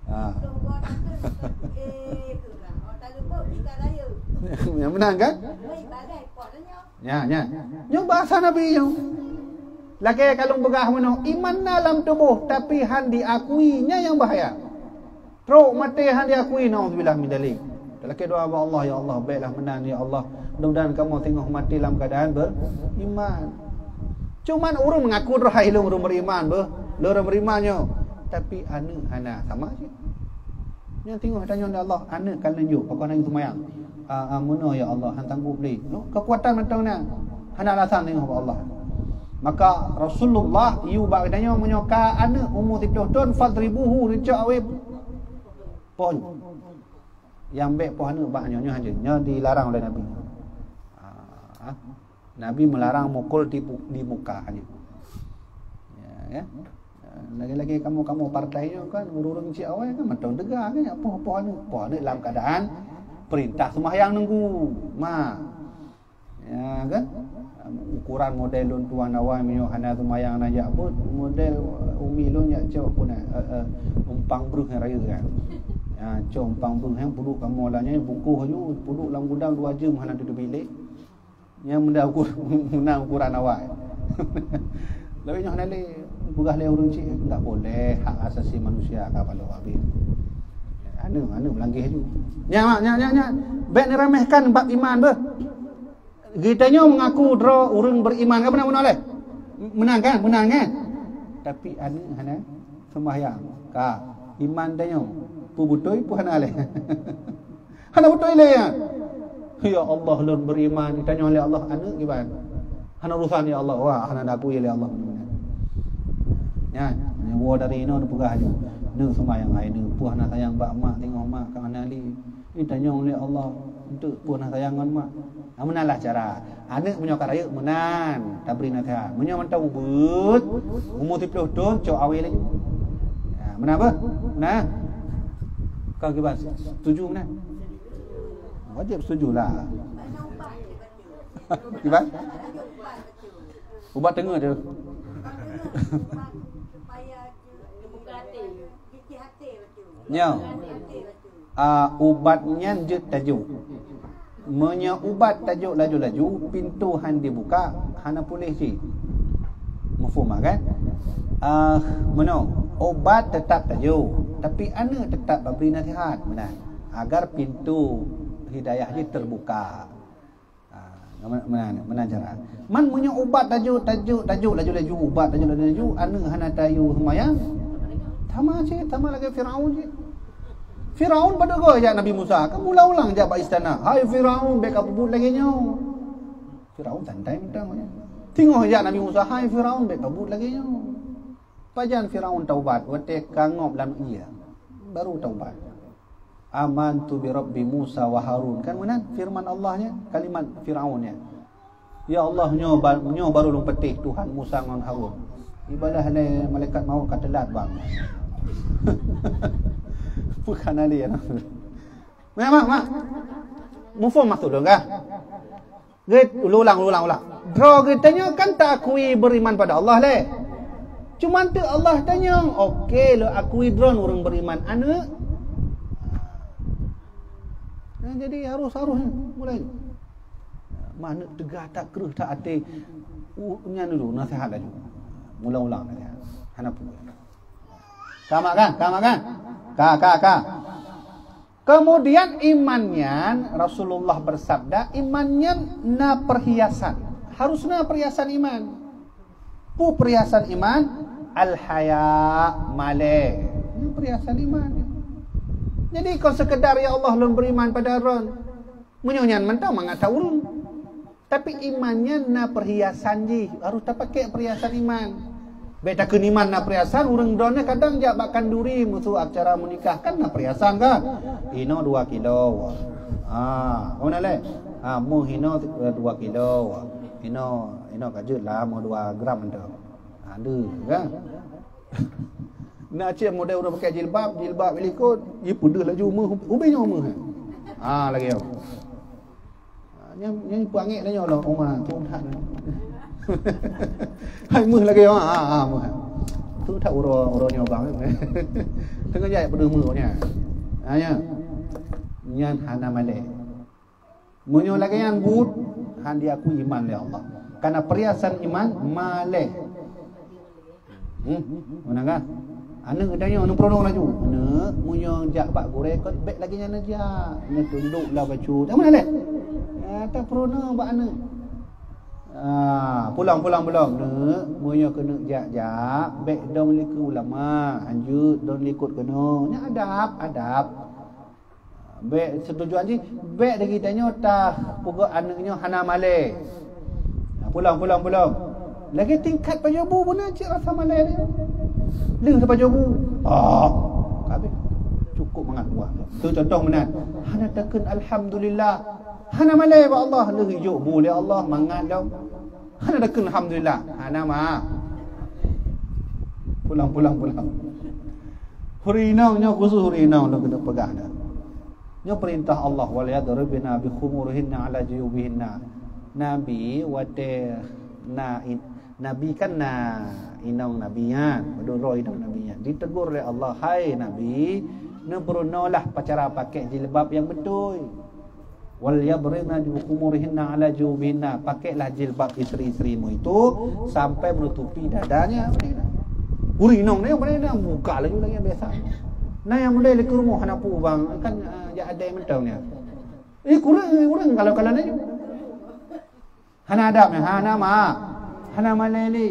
Ha. Nyang meunan kan? Nya, nya. Nyoe bahasa Nabi nyoe. Lagèe ka lôn peugah meunoe, iman na lam tuboh tapi han diakui, nyan nyang bahaya. Trok maté han diakui, naudzubillah min dzalik. Talakèe doa bak Allah, "Ya Allah, bèklah meunan, ya Allah. Mudah-mudahan kamoe singoh maté lam keuadaan beriman." Cuman ureuëng mengaku droe, "Hai, lôn ureuëng beriman beuh, lôn ureuëng beriman nyoe." Tapi aneuëk hana, sama cit. Nyan singoh tanyong lé Allah, aneuëk ka lheueh jok, pakon hana seumayang. Ah, ah, meunoe ya Allah, han sanggup lé. Noh, keukuatan mantong na. Hana alasan singoh bak Allah. Maka Rasulullah yue bak geutanyoe, meunyoe ka aneuëk umu siplôh thon, fadribuhu, neucok awai poh. Nyang bèk poh aneuëk bak nyoe, nyoe hana, nyoe dilarang oleh Nabi. Ah, Nabi melarang mukul di, di muka hanya. Ya, ya. Lagi-lagi kamu-kamu partai nyoe kan, ureuëng cit awai kan, mantong teuga kan, ya, poh-poh aneuëk, poh aneuëk lam keadaan perintah sembahyang nunggu. Ma. Ya kan? Ukuran model lôn tuan awai meunyoe hana sembahyang na jak beuet, model umi lôn jak cok pun, eh, eh, umpang breuh nyang rayeuk kan. Ya, cok umpang breuh nyang puduk kamoe lah nyan, bungkôh aju, puduk lam gudang dua jeuem hana teubiet lé. Nyan meunan ukur-, meunan ukuran awak. Lawét nyoe hana lé, peugah lé ureuëng cit, enggak boleh, hak asasi manusia ka paloe habéh. Aneuëk, aneuëk meulangkeh aju. Nyan, mak, nyan, nyan, nyan. Bèk neuremehkan bab iman beuh. Geutanyoe mengaku droe ureuëng beriman, ka meunan, meunan lé? Meunan kan? Meunan kan? Tapi aneuëk hana sembahyang. Ka, iman tanyoe. Peue beutôi, peue hana lé? Hana beutôi lé nyan. Ya Allah, lôn beriman, tanyong lé Allah, aneuëk kiban? Hana urusan ya Allah, wah, hana diakui lé Allah. Nyan, nyan woe dari inoe neupeugah aju. Neuëk sembahyang hai neuëk, peue hana sayang bak mak, teungoh mak ka hana lé. Itanyong lé Allah, enteuk peue hana sayang ngon mak. Ah, meunan lah cara. Aneuëk meunyoe ka rayeuk meunan, tabri naseuhat. Meunyoe mantong ubeuet, umu siplôh thon, cok awai laju. Ha, meunan beuh? Meunan? Ka kiban setuju meunan? Wajéb setuju lah. Kiban? Ubat teungeut tu. Nyoe. Ah, ubat nyan jeuet tajok. Meunyoe ubat tajok laju-laju, pintoe han dibuka, hana puléh cit. Mafhum kan? Ah, meunoe, ubat teutap tajok, tapi aneuëk teutap babri naseuhat, meunan. Agar pintoe hidayah jih teubuka. Ah, meunan, meunan, meunan cara. Man meunyoe ubat tajok, tajok, tajok laju-laju, ubat tajok laju-laju, aneuëk hana tayue seumayang, sama cit, sama lagèe Firaun cit. Firaun padub goe jak Nabi Musa, ka meuulang-ulang jak bak istana, "Hai Firaun, bèk kapeubuet lagèe nyoe." Firaun santai mantong. Teungoh jak Nabi Musa, "Hai Firaun, bèk kapeubuet lagèe nyoe." Pajan Firaun taubat, watèe ka ngop lam ié, baru taubat. "Amantu bi Rabbi Musa wa Harun." Kan meunan firman Allah nyan, kalimat Firaun nyan. "Ya Allah, nyoe ba-, nyoe baru lôn peutéh Tuhan Musa ngon Harun." Ibadah lé malaikat maut ka teulat bang. Bukan ali ya. Mak, mak, mak. Mufhum maksud lôn kah? Gét, ulang, ulang, ulang. Droe geutanyoe kan taakui beriman pada Allah lé. Cuman teuk Allah tanyong, "Oke, lôn akui droen ureuëng beriman aneuk?" Nah, jadi harus, harus mulai. Manuk teugah that kreueh that até. Uh, nyan dulu nasihat laju. Ulang-ulang nasihat. Hana peue. Ka mak kan? Ka mak kan? Ka, ka, ka. Kemudian iman nyan, Rasulullah bersabda, iman nyan na perhiasan. Harus na perhiasan iman. Peue perhiasan iman? Al-haya, malée. Ini perhiasan iman. Jadi kon sekedar, "Ya Allah, lôn beriman pada Droen." Meunyoe nyan mantong mangat that ureuëng. Tapi iman nyan na perhiasan jih, harus tapakai perhiasan iman. Bék takheun iman na perhiasan, ureuëng droeneuh kadang jak bak kanduri musoh acara meunikah kan na perhiasan kan? Inoe dua kilo. Ha, oh na lé. Ha, meuh inoe dua kilo. Inoe, inoe ka jeuet lah meuh dua gram tu. Ha, deuh kan? Na cit model ureuëng pakai jilbab, jilbab likot, jipeudeuh laju meuh, ubé nyoe meuh. Ha, lagée nyoe. Ha, nyang, nyang peue angék tanyoe lom, uma, tu that. Hai meuh lagée nyoe, ha, ha, meuh. Tu that uroe, uroe nyoe bang. Teungoh jai peudeuh meuh nyan. Ha, nyan. Nyan hana malée. Meunyoe lagée nyan buet, han diakui iman lé Allah. Karena perhiasan iman malée. Hmm, meunan kan? Aneuk geutanyoe neupeureunoe laju. Aneuk, meunyoe jak bak gurée kon bék lagée nyan neujak. Neutundok lam bacut. Dak meunan lé? Ya, tapeureunoe bak aneuk. Ah, pulang, pulang, pulang. Neuk, meunyoe keuneuk jak-jak, bék dong likot ulama, hanjeuet dong likot keunoe. Nyan adab, adab. Bék seutujuan jih, bék lagée tanyoe tapeugah aneuk nyoe hana malée. Nah, pulang, pulang, pulang. Lagée tingkat pajoh bu beuna cit rasa malée dia. Leuh tapajoh bu. Ah, ka habéh. Cukup mangat buah. Tu contoh meunan. Hana takheun alhamdulillah. Hana malée bak Allah. Leuh ijok bu lé Allah, mangat dong. Hana takheun alhamdulillah. Hana ma. Pulang, pulang, pulang. Ureuëng inong nyoe khusus ureuëng inong lôn keuneuk peugah dah. Nyoe peurintah Allah, "Wal yadribna bi khumurihinna ala juyubihinna." Nabi watée na in-, Nabi kan na inong Nabi nyan, padum droe inong Nabi nyan. Ditegur lé Allah, "Hai Nabi, neupeureunoe lah cara pakai jilbab nyang beutôi." "Wal yadribna bi khumurihinna ala juyubihinna." Pakailah jilbab isteri-isteri mu itu sampai menutupi dadanya. Ureuëng inong ni, ureuëng inong buka laju lagée biasa. Nah, nyang mulai lé keu rumoh hana peue bang, kan, ah, jak adai mantong nyan. Eh, kureueng, kureueng kalau-kalau laju. Hana adab nyan, hana ma, hana malée lé.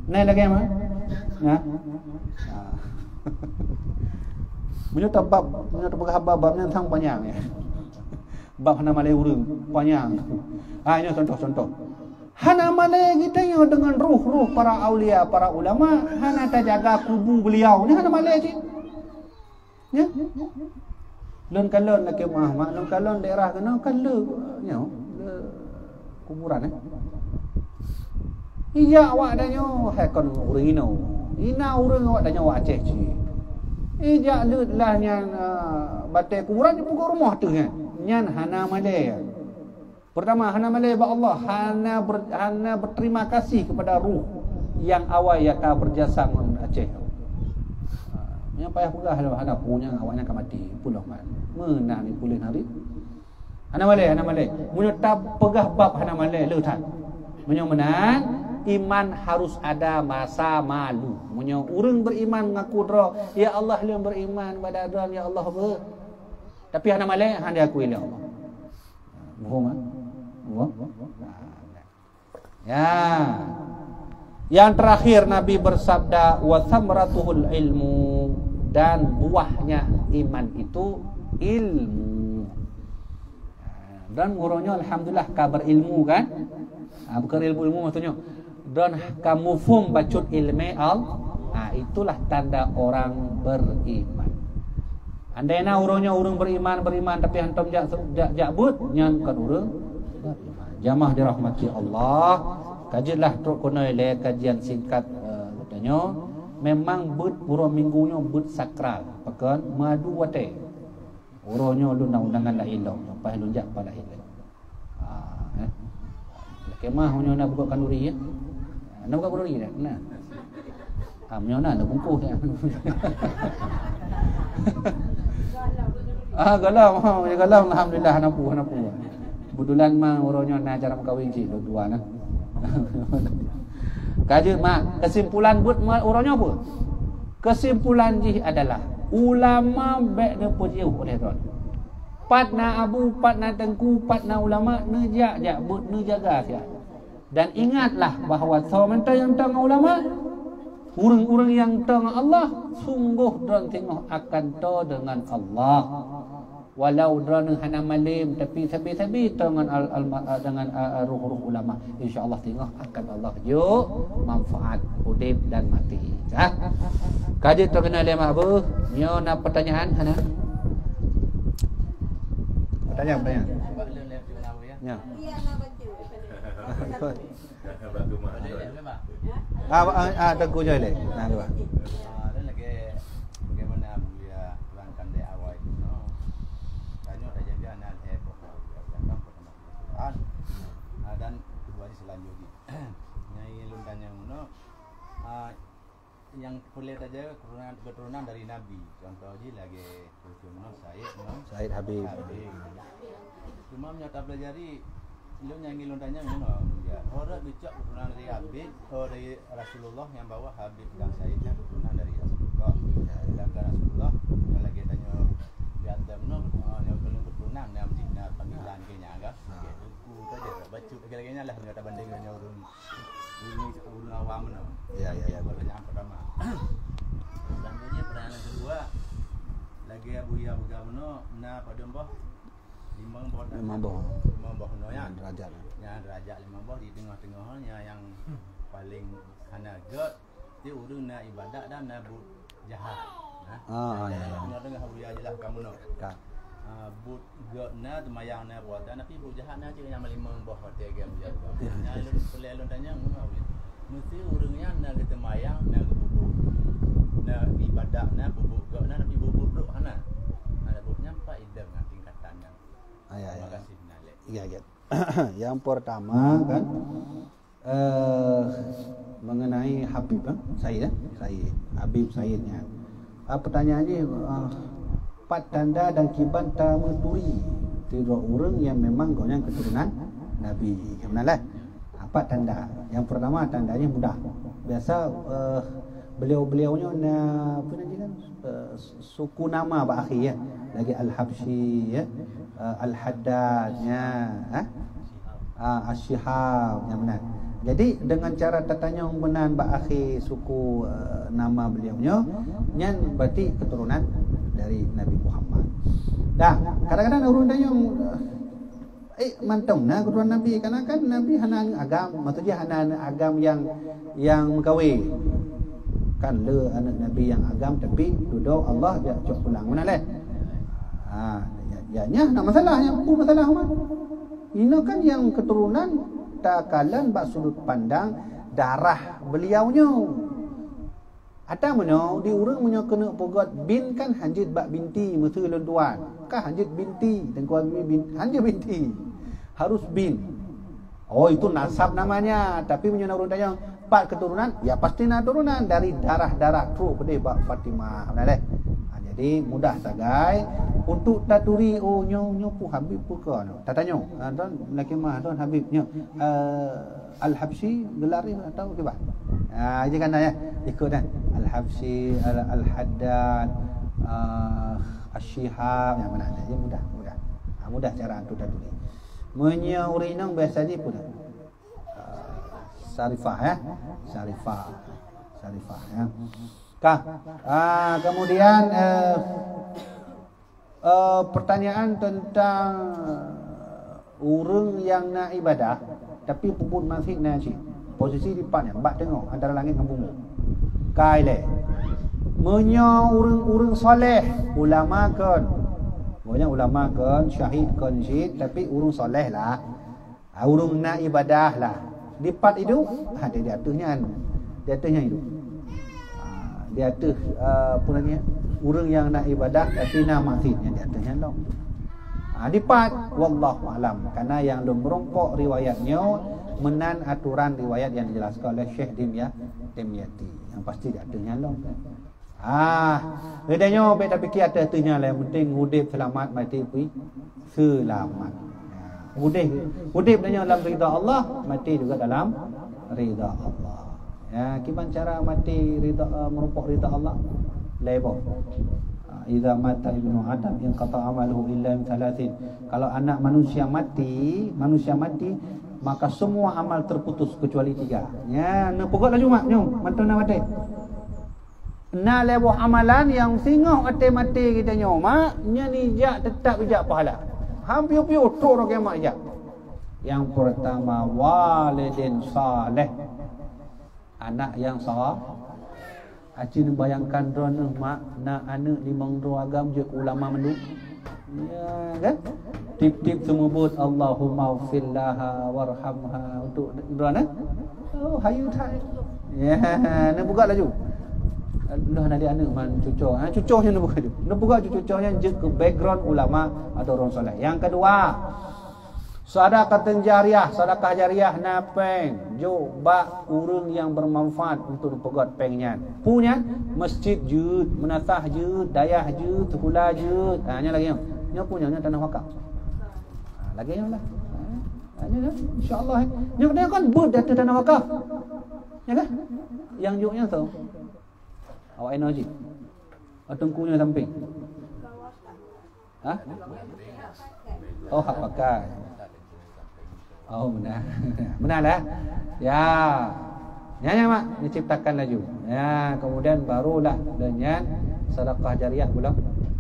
Nyan lagée ma? Nah. Meunyoe tabab, meunyoe tapeugah bab, bab nyan sang panyang ya. Bab hana malée ureuëng, panyang. Ha, nyoe contoh-contoh. Hana malée geutanyoe deungon ruh-ruh para aulia, para ulama, hana tajaga kubu beliau. Nyan hana malée cit. Ya? Lôn kalon lakée meuah, mak lôn kalon daerah keunoe kan le, nyoe, le kuburan, eh. Ijak awak tanyoe, hai kon ureuëng inoe. Ina ureuëng awak tanyoe awak Aceh cit. Ijak leuet lah nyan, ah, batée kuburan jipeugot rumoh teuh nyan. Nyan hana malée. Pertama, hana malée bak Allah, hana ber-, hana berterima kasih kepada ruh nyang awai nyang ka berjasa ngon Aceh. Ha, nyang payah peugah lom, hana peue nyang awaknyan ka maté, puloh man. Meunan ni puléh nari. Hana malée, hana malée. Meunyoe tapeugah bab hana malée, le that. Meunyoe meunan, iman harus ada rasa malu. Meunyoe ureuëng beriman mengaku droe, "Ya Allah, lôn beriman bak Droen, ya Allah," beu. Tapi hana malée, hana diakui lé Allah. Muphom, ah? Muphom? Ya. Yang terakhir Nabi bersabda, "Wa thamratuhul ilmu," dan buahnya iman itu ilmu. Dan uroe nyoe alhamdulillah ka berilmu kan? Ha, bukan ilmu-ilmu maksudnya. Dan ka muphom bacut ilmu al-, ha, itulah tanda orang beriman. Andai na uroe nyoe ureuëng beriman, beriman tapi hantom jak, jak, jak buet, nyan kon ureuëng beriman. Jamaah dirahmati Allah, ka jeuet lah trok keunoe lé kajian singkat, eh, geutanyoe. Memang buet uroe minggu nyoe buet sakral, pakon meuadu watée. Uroe nyoe lôn na undangan laén lom, leupah lôn jak pat laén lé. Ha, Mah meunyoe na buka kanduri, ya. Na buka kanduri dah? Nah. Ah, meunyoe na, na bungkôh, ya. Ah, galam, ha, galam, alhamdulillah, hana peue, hana peue. Kebetulan mah uroe nyoe na acara meukawen cit, dua-dua nah. Ka jeuet, mak, kesimpulan buet ma-, uroe nyoe peue? Kesimpulan jih adalah ulama bèk neupeujiôh oleh droe. Pat na abu, pat na teungku, pat na ulama, neujak-jak beuet, neujaga siat. Dan ingatlah bahwa soe mantong nyang toe ngon ulama, ureueng-ureueng nyang toe ngon Allah, sunggoh droe teungoh akan toe deungon Allah. Walau droeneuh hana malem, tapi sabe-sabe toe ngon al-, al-, deungon, a, a, roh-roh ulama, insya Allah teungoh akan Allah jok manfaat udeb dan mati. Ka? Ka jeuet teukeunal lé mak beuh. Nyoe na pertanyaan hana? Pertanyaan, pertanyaan. Ya. Ah, ah, ah, teungku nyoe lé. Nah, dua. Ah, dan lagi bagaimana Buya terangkan dari awal itu, no? Tanya dah jadi anak saya kok. Ah, dan kedua ni selanjutnya. Nyai lôn tanya ngono, ah, nyang peureulèe tajaga keturunan, keturunan dari Nabi. Contoh jih lagèe Said, no? Said Habib. Habib. Cuma meunyoe tapeulajari, lôn nyang ingin lôn tanya nyoe, ya. Orang dicak keturunan dari Habib, oh, dari Rasulullah nyang bahwa Habib dan Said nyan keturunan dari Rasulullah. Sedangkan Rasulullah, meunyoe lagèe tanyoe di atas meunoe, oh, nyoe keturunan, nyang jih na panggilan keu nyan, kan? Oke, buku saja, bacut lagèe-lagèe nyan lah, meunyoe tabanding ngon ureueng Ureueng, ureueng awam meunan. Ya, ya, ya. Pertanyaan pertama. Selanjutnya, pertanyaan yang kedua, lagèe Abuya peugah meunoe, na padum boh? Limong boh. Limong boh. Limong boh meunoe, ya. Derajat. Ya, derajat limong boh di teungoh-teungoh, ya, nyang paling hana gèt, di ureueng na ibadat dan na buet jahat. Nah, ah, ya, ya. Nyoe teungoh Abuya jelaskan meunoe. Ya. Ah, buet gèt na, teumayang na, puasa na, tapi buet jahat na cit nyang limong boh watèe gèt Abuya. Ya. Nyan lôn peureulèe lôn tanya ngon awak. Meusti ureueng nyan na geuteumayang, na geububuet. Na ibadat na, bubuet gèt na, tapi bubuet brôk hana. Ada buet nyan pat idéh ngon tingkatan nyan. Ah, ya, ya. Terima kasih, Nalek. Ya, ya. Yang pertama kan, eh, mengenai Habib, eh, Said, eh, Said, Habib Said nyan. Ah, pertanyaan jih, ah, pat tanda dan kiban tameuturi sidroe ureueng nyang memang gobnyan keturunan Nabi. Ka meunan lah. Ah, pat tanda. Yang pertama tanda jih mudah. Biasa, eh, beliau-beliau nyoe na, apa nama dia kan? Eh, suku nama bak akhé, ya. Lagèe Al-Habsyi, ya. Eh, Al-Haddad, ya. Ha? Ah, Asy-Syihab, nyang meunan. Jadi, dengan cara tatanyong meunan bak akhé suku, eh, nama beliau nyoe, nyan berarti keturunan dari Nabi Muhammad. Dah, kadang-kadang ureueng tanyong, eh, Eh, mantong na keturunan Nabi, karena kan Nabi hana aneuk agam, maksud jih hana aneuk agam nyang, nyang meukawen. Kan le aneuk Nabi nyang agam, tapi dudoe Allah jak cok pulang. Meunan lé? Ha, ya, ya, nyan hana masalah, nyan peue masalah mah. Inoe kan nyang keturunan takalon bak sudut pandang darah beliau nyoe. Ata meunyoe di ureueng meunyoe keuneuk peugöt bin kan hanjeuet bak binti, meuseu lôn tuan. Ka hanjeuet binti, Teungku Habib bin, hanjeuet binti. Harus bin. Oh, itu nasab namanya. Tapi meunyoe na ureueng tanyong, pat keuturonan? Ya, pasti na turonan dari darah-darah trok keudeh bak Fatimah. Beuna lé? Ha, jadi mudah sagai untuk taturi, oh, nyoe, nyoe peue Habib peue kon. Tatanyong, ha, don, lakèe mah don Habib nyoe. Eh, Al-Habsyi gelar dia atau kiban? Ah, je kan ya. Ikut kan. Al-Habsyi, Al-, Al-Haddad, ah, Asy-Syihab, yang mana ada. Dia mudah, mudah. Ah, mudah cara antu taturi. Meunyoe ureueng inong biasa je pun. Ah, Syarifah ya. Syarifah. Syarifah ya. Kah. Ah, kemudian, eh, Eh, pertanyaan tentang ureueng nyang na ibadah tapi peubuet maksiet na cit. Posisi dipat nyan, bak teungoh antara langét ngon bumoe. Ka ilèe. Meunyoe ureueng-ureueng saleh, ulama kon. Pokoknya ulama kon, syahid kon cit, tapi ureueng saleh lah. Ha, ureueng na ibadah lah. Dipat idup, ha, di, di ateueh nyan. Di ateueh nyan idup. Ha, di ateueh, eh, apa namanya? Ureueng nyang na ibadah tapi na maksiet nyan di ateueh nyan lom. Ha, dipat, wallahu alam. Karena nyang lôn meurumpok riwayat nyoe Meunan aturan riwayat nyang dijelaskan oleh Syekh Dimya-, Dimyati. Nyang pasti di ateueh nyan lom. Ah, lé tanyoe bèk tapike ateueh-ateueh nyan lah, yang penting udép seulamat, maté pih seulamat. Ya, udép, udép tanyoe dalam ridha Allah, maté juga dalam ridha Allah. Ya, kiban cara maté ridha, eh, meurumpok ridha Allah? Lhèe boh. Ah, "Idza mata ibnu Adam inqata amaluhu illa min thalathin." Kalau anak manusia mati, manusia mati, maka semua amal terputus kecuali tiga. Ya, neupeugah laju mak nyoe, mantong na maté. Na lhèe boh amalan nyang singoh watèe maté geutanyoe, mak, nyan ijak, teutap ijak pahala. Han piôh-piôh trôk rot kiamat ijak. Nyang peurtama, walidin saleh. Anak nyang sa-, aci neubayangkan droeneuh, mak, na aneuk limong droe agam jeuet ulama mandum. Ya, kan? Tiep-tiep seumeubeuet, "Allahummaghfir laha warhamha," untuk droeneuh. Oh, hayu that. Ya, neupeugah laju. Lheuh na di aneuk man cucoe. Ha, cucoe nyan neupeugah laju. Neupeugah laju cucoe nyan jeuet keu background ulama atau ureueng saleh. Nyang keudua, sadaqah jariyah, sedekah jariah na péng. Jok bak ureueng nyang bermanfaat untuk neupeugöt péng nyan. Peue nyan? Masjid jeuet, meunasah jeuet, dayah jeuet, sikula jeuet. Ha, nyan lagèe nyan. Nyan peue nyan? Nyan tanah wakaf. Ha, lagèe nyan lah. Ha, nyan lah. Insya Allah, eh. Nyan, nyan kan beuet di ateueh tanah wakaf. Ya kan? Nyang jok nyan tu. Awak inoe cit. Teungku nyoe sampéng. Ha? Oh, hak pakai. Oh, beuna. Beuna lah. Ya. Nyan, nyan, mak, diciptakan laju. Ya, kemudian barulah dengan sedekah jariah pula.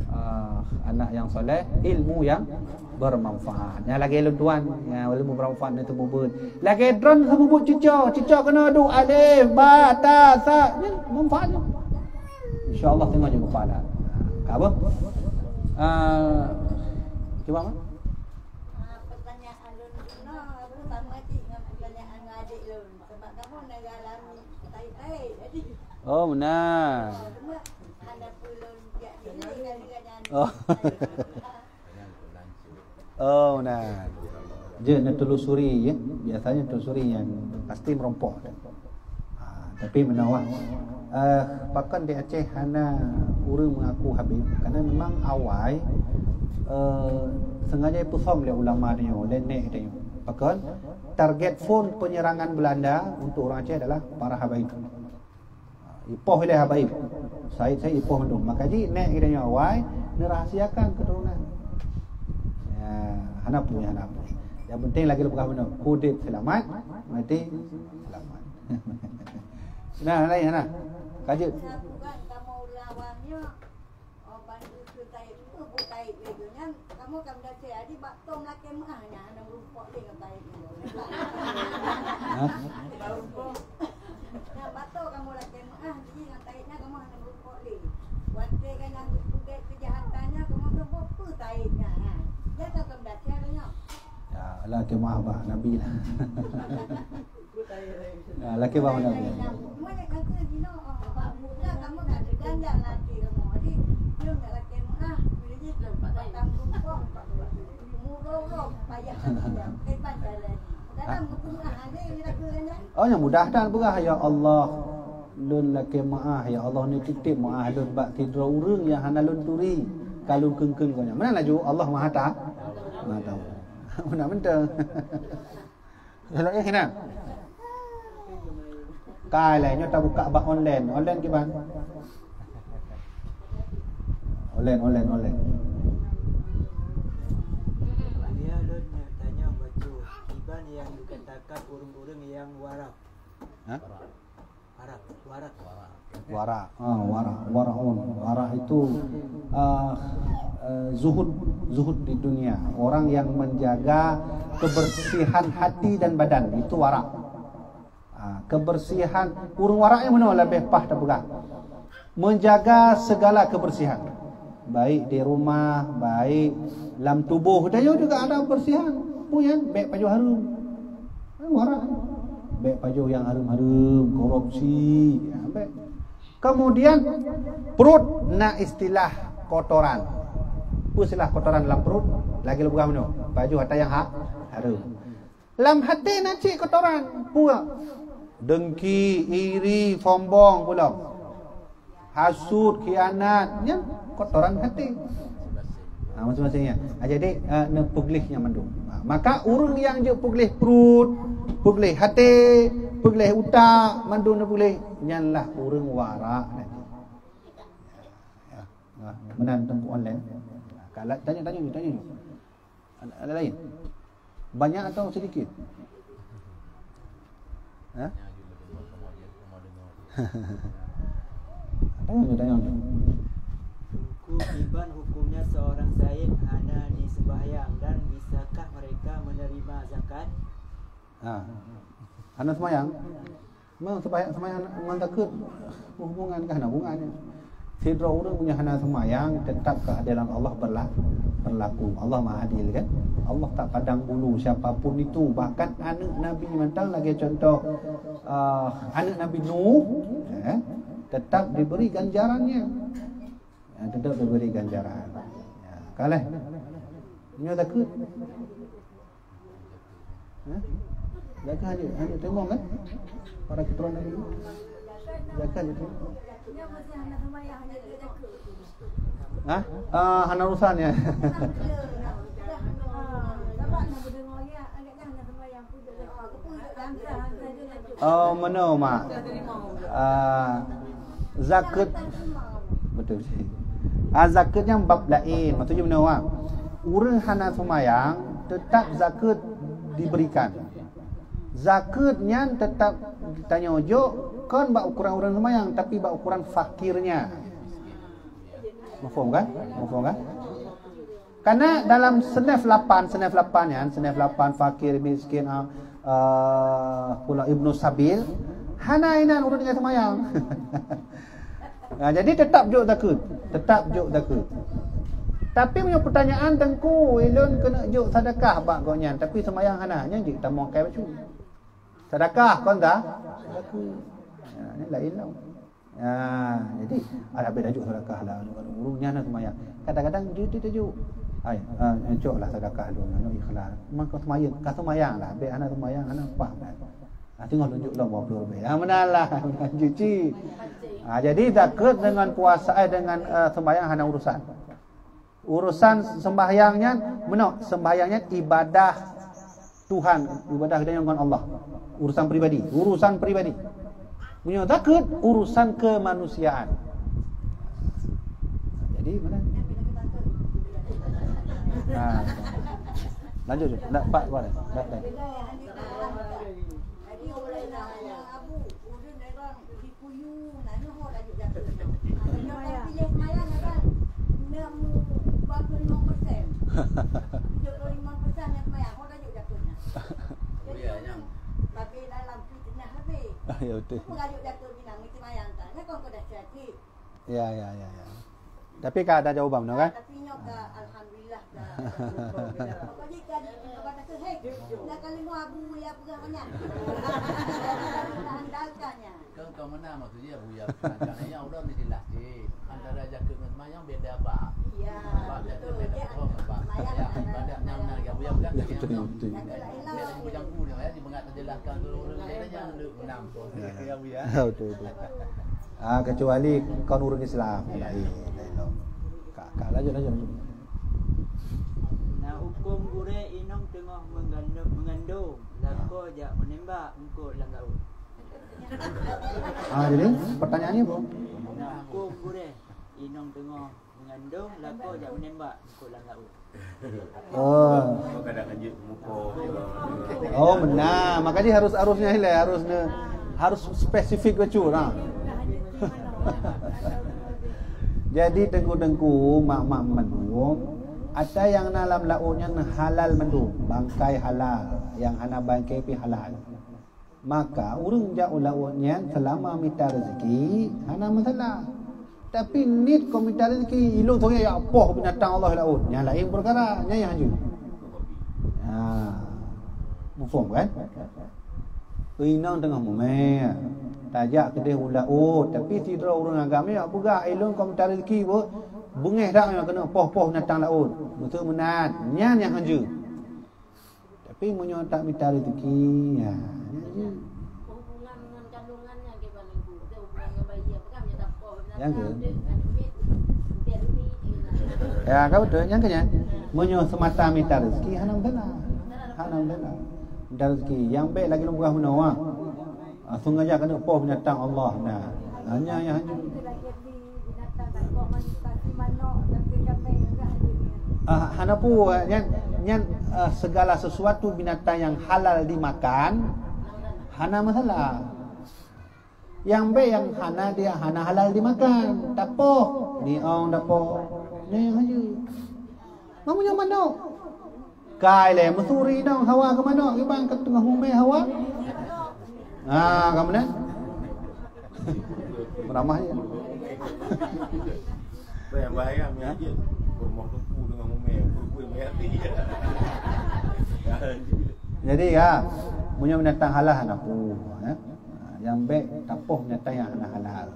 Ah, anak yang soleh, ilmu yang bermanfaat. Nyan lagèe lôn tuan, ya, ilmu bermanfaat nyan teumeubeut. Lagèe droen teumeubeut cucoe, cucoe keunoe duek alif, ba, ta, sa, nyan manfaat nyan. Insya Allah teungoh jeuet keu pahala. Ka apa? Ah, cuba, Mak. Ah, pertanyaan lôn keunoe sama cit ngon pertanyaan ngon adék lôn. Sebab kamoe na galami tai-tai tadi. Oh, beuna. Oh, cuma hana peue lôn jak nilai kali nyan. Oh. Oh, nah. Jeuet neutelusuri, ya. Biasanya telusuri yang pasti merompok. Ha, tapi meunoe, eh, pakon di Aceh hana ureueng mengaku Habib? Karena memang awai, eh, sengaja ipeusom lé ulama tanyoe, lé nèk tanyoe. Pakon? Target phon penyerangan Belanda untuk orang Aceh adalah para habaib. Ipoh ilèe habaib. Said-said ipoh mandum. Maka jih nèk geutanyoe awai neurahasiakan keuturonan. Ya, hana peue, hana peue. Yang penting lagèe lôn peugah bunoe, udép seulamat, maté seulamat. Nah, lain hana. Ka jeuet. Oh, ban ukeue taék, peue buet taék lé geuh nyan, kamoe ka meudaséh, jadi bak tom lakèe meu'ah nyan hana meurumpok lé ngon taék nyan. Hah? Nyan bak tom kamoe lakèe meu'ah, jadi ngon taék nyan kamoe hana meurumpok lé. Watèe ka nyan geupeuget keujahatan nyan, kamoe teuboh peue taék nyan, ha. Nyan ka meudaséh lé nyoe. Ya, lakèe meu'ah bak Nabi lah. Ah, lakèe bak Nabi. Oh, nyang mudah that peugah, "Ya Allah, lôn lakèe meu'ah, ya Allah, neutitip meu'ah lôn bak sidroe ureueng nyang hana lôn turi, ka lôn kheun-kheun keu nyan." Meunan laju, Allah Maha Ta-, Maha Tahu. Meunan mantong. Laén hinan. Kai lé nyoe tabuka bak online. Online kiban? Online, online, online. Dia lôn tanya baca kiban yang dikatakan ureueng-ureueng yang warak. Hah? Warak, warak. Warak, ah, warak, waraun. Warak itu, ah, eh, zuhud, zuhud di dunia. Orang yang menjaga kebersihan hati dan badan, itu warak. Ah, kebersihan, ureueng warak nyang meunoe leubeh paih tapeugah. Menjaga segala kebersihan. Baik di rumah, baik lam tuboh. Tanyoe juga ada kebersihan. Peue nyan? Bèk pajoh hareuem. Kan warak. Bèk pajoh nyang hareuem-hareuem, korupsi. Ya, bèk. Kemudian, pruet na istilah kotoran. Peue istilah kotoran lam pruet? Lagèe lôn peugah meunoe. Pajoh atra nyang ha-, hareuem. Lam até na cit kotoran, peue? Dengki, iri, sombong pulo. Hasut, khianat, nyan kotoran até. Ha, masing-masing nyan. Ha, jadi, eh, neupeugleh nyan mandum. Ha, maka ureuëng nyang jeuet peugleh pruet, peugleh até, peugleh utak, mandum neupeugleh, nyan lah ureuëng warak nanti. Ya, ha, meunan teungku online. Kalau tanya-tanya ni, tanya ni. Ada, ada lain? Banyak atau sedikit? Ha? Tanya je, tanya je. Teungku, kiban hukumnya seorang said hana disembahyang dan bisakah mereka menerima zakat? Ha. Hana sembahyang? Memang sembahyang, sembahyang ngon zakeuet hubungan kah? Hana hubungan. Sidroe ureuëng meunyo hana sembahyang, tetap keuadilan Allah berla-, berlaku. Allah Maha Adil, kan? Allah tak pandang bulu siapa pun itu. Bahkan aneuk Nabi mantong lagée contoh, ah, aneuk Nabi Nuh, eh, tetap diberi ganjarannya. Ya, tetap diberi ganjaran. Ya, kalah. Nyoe zakeuet. Ha? Zakeuet hana, hana tengok kan? Para keturunan dulu. Zakeuet hana tengok. Ha? Ah, hana urusan ya. Oh, meunoe, mak. Ah, zakeuet. Betul. Ah, zakeuet nyan bab laén. Maksudnya meunoe, mak. Ureuëng hana seumayang, tetap zakeuet diberikan. Zakeuet nyan tetap tanyoe jok, kon bak ukuran ureuëng seumayang, tapi bak ukuran fakirnya. Mafhum kan? Mafhum kan? Karena dalam senef lapan, senef lapan nyan, senef lapan fakir, miskin, ah, ah, pula ibnu sabil, hana inan ureuëng nyang seumayang. Ha, jadi tetap jok zakeuet, tetap jok zakeuet. Tapi meunyoe pertanyaan teungku, ilôn keuneuk jok sedekah bak gobnyan, tapi seumayang hana, nyan jeuet tamong kai bacut. Sedekah kon ta? Zakeuet. Ha, ni laén lom. Ha, jadi, alah, bèk tajok sedekah lah, ureueng nyan na seumayang. Kadang-kadang jeuet tajok. Ai, ha, cok lah sedekah dulu, anu ikhlas. Maka seumayang, ka seumayang lah, bèk hana seumayang, hana pah kan. Ha, teungoh tunjuk lom dua puluh ribèe. Ha, meunan lah, meunan jeuet cit. Ha, jadi zakeuet dengan puasa, eh, dengan, eh, seumayang hana urusan. Urusan sembahyang nyan, meunoe, sembahyang nyan ibadah Tuhan, ibadah geutanyoe ngon Allah. Urusan pribadi, urusan pribadi. Meunyoe zakeuet, urusan kemanusiaan. Jadi, mana? Ha. Lanjut, jom. Nak, Pak, mana? Nak, nak. Kuyu, na nyoe ho laju jatuh. Nyoe kan pilih seumayang kan, enam dua puluh lima persen. Tujuh puluh lima persen nyang seumayang, ho laju jatuh nyan. Jadi, ya, nyang tapi dalam fitnah habis. Ah, ya, betul. Apa laju jatuh ni, nang seumayang kan? Kan kau dah sakit. Ya, ya, ya, ya. Tapi ka ada jawaban, no, kan? Tapi nyoe ka, alhamdulillah, ka. Jadi, ka di, ka kata, "Hei, nak kali mua Abu ya pegang banyak." Andalkannya. Kan kau mana maksudnya Abu ya pegang? Yang udah ni jelas, cik. Antara zakeuet ngon seumayang beda, Pak. Iya, Pak, betul. Dia oh, Pak. Seumayang ya, antara ibadah nyang seumayang. Nak ya Abu ya pegang. Ya, betul, betul. Dia lain lah. Dia Abu Jangku ni, ya, dia mengat terjelaskan ke orang lain aja, nak menang. Ya, ya. Ya, Abu ya. Ya, betul, betul. Ah, kecuali kon ureueng Islam. Lain, lain lom. Ka, ka, lanjut, lanjut, lanjut. Na huköm gurèe inong teungoh meugandong, meugandong, lakoe jak meunembak eungkôt lam laôt. Ah, jadi pertanyaannya apa? Na huköm gurèe inong teungoh meugandong, lakoe jak meunembak eungkôt lam laôt. Oh. Oh, meunan. Makanya harus, harusnya ilèe, harus ne, harus spesifik bacut, ha. Jadi teungku-teungku, mak-mak mandum, ata nyang na lam laôt nyan halal mandum, bangkai halal, nyang hana bangkai pih halal. Maka ureueng jak u laôt nyan seulama mita rezeki hana masalah. Tapi niet kon mita rezeki, ilôn seurang jak poh binatang Allah laôt, nyan laén peukara, nyan nyang hanjeuet. Ha. Muphom kan? Inong teungoh mumèe, tajak keudeh u laôt, tapi sidroe ureueng agam nyan peugah, ilôn kon mita rezeki, beungèh that nyoe keuneuk poh-poh binatang laôt. Meuseu meunan, nyan nyang hanjeuet. Tapi meunyoe tak mita rezeki, ya. Nyang ke? Ya, ka beutôi. Nyang ke nyan, meunyoe seumata mita rezeki, hana masalah. Hana masalah. Mita rezeki. Nyang bèk lagèe lôn peugah meunoe, ah. Ah, sengaja keuneuk poh binatang Allah. Nah, hanya, hanya, hanya. Ah, hana peue, nyan, nyan, ah, segala sesuatu binatang yang halal dimakan, hana masalah. Nyang bèk nyang hana, dia hana halal dimakan, tapoh, niong tapoh, nyan haju. Meunyoe manok, kai lé meusuri nong hawa keu manok, kiban ka teungoh mumè hawa. Ha, ka meunan. Meuramah je. Bahaya, bahaya, meujeuet. Peurumoh teungku teungoh mumè, peurumoh mati. Jadi, ya, meunyoe binatang halal hana peue, ya. Ha, nyang bèk tapoh binatang nyang hana halal.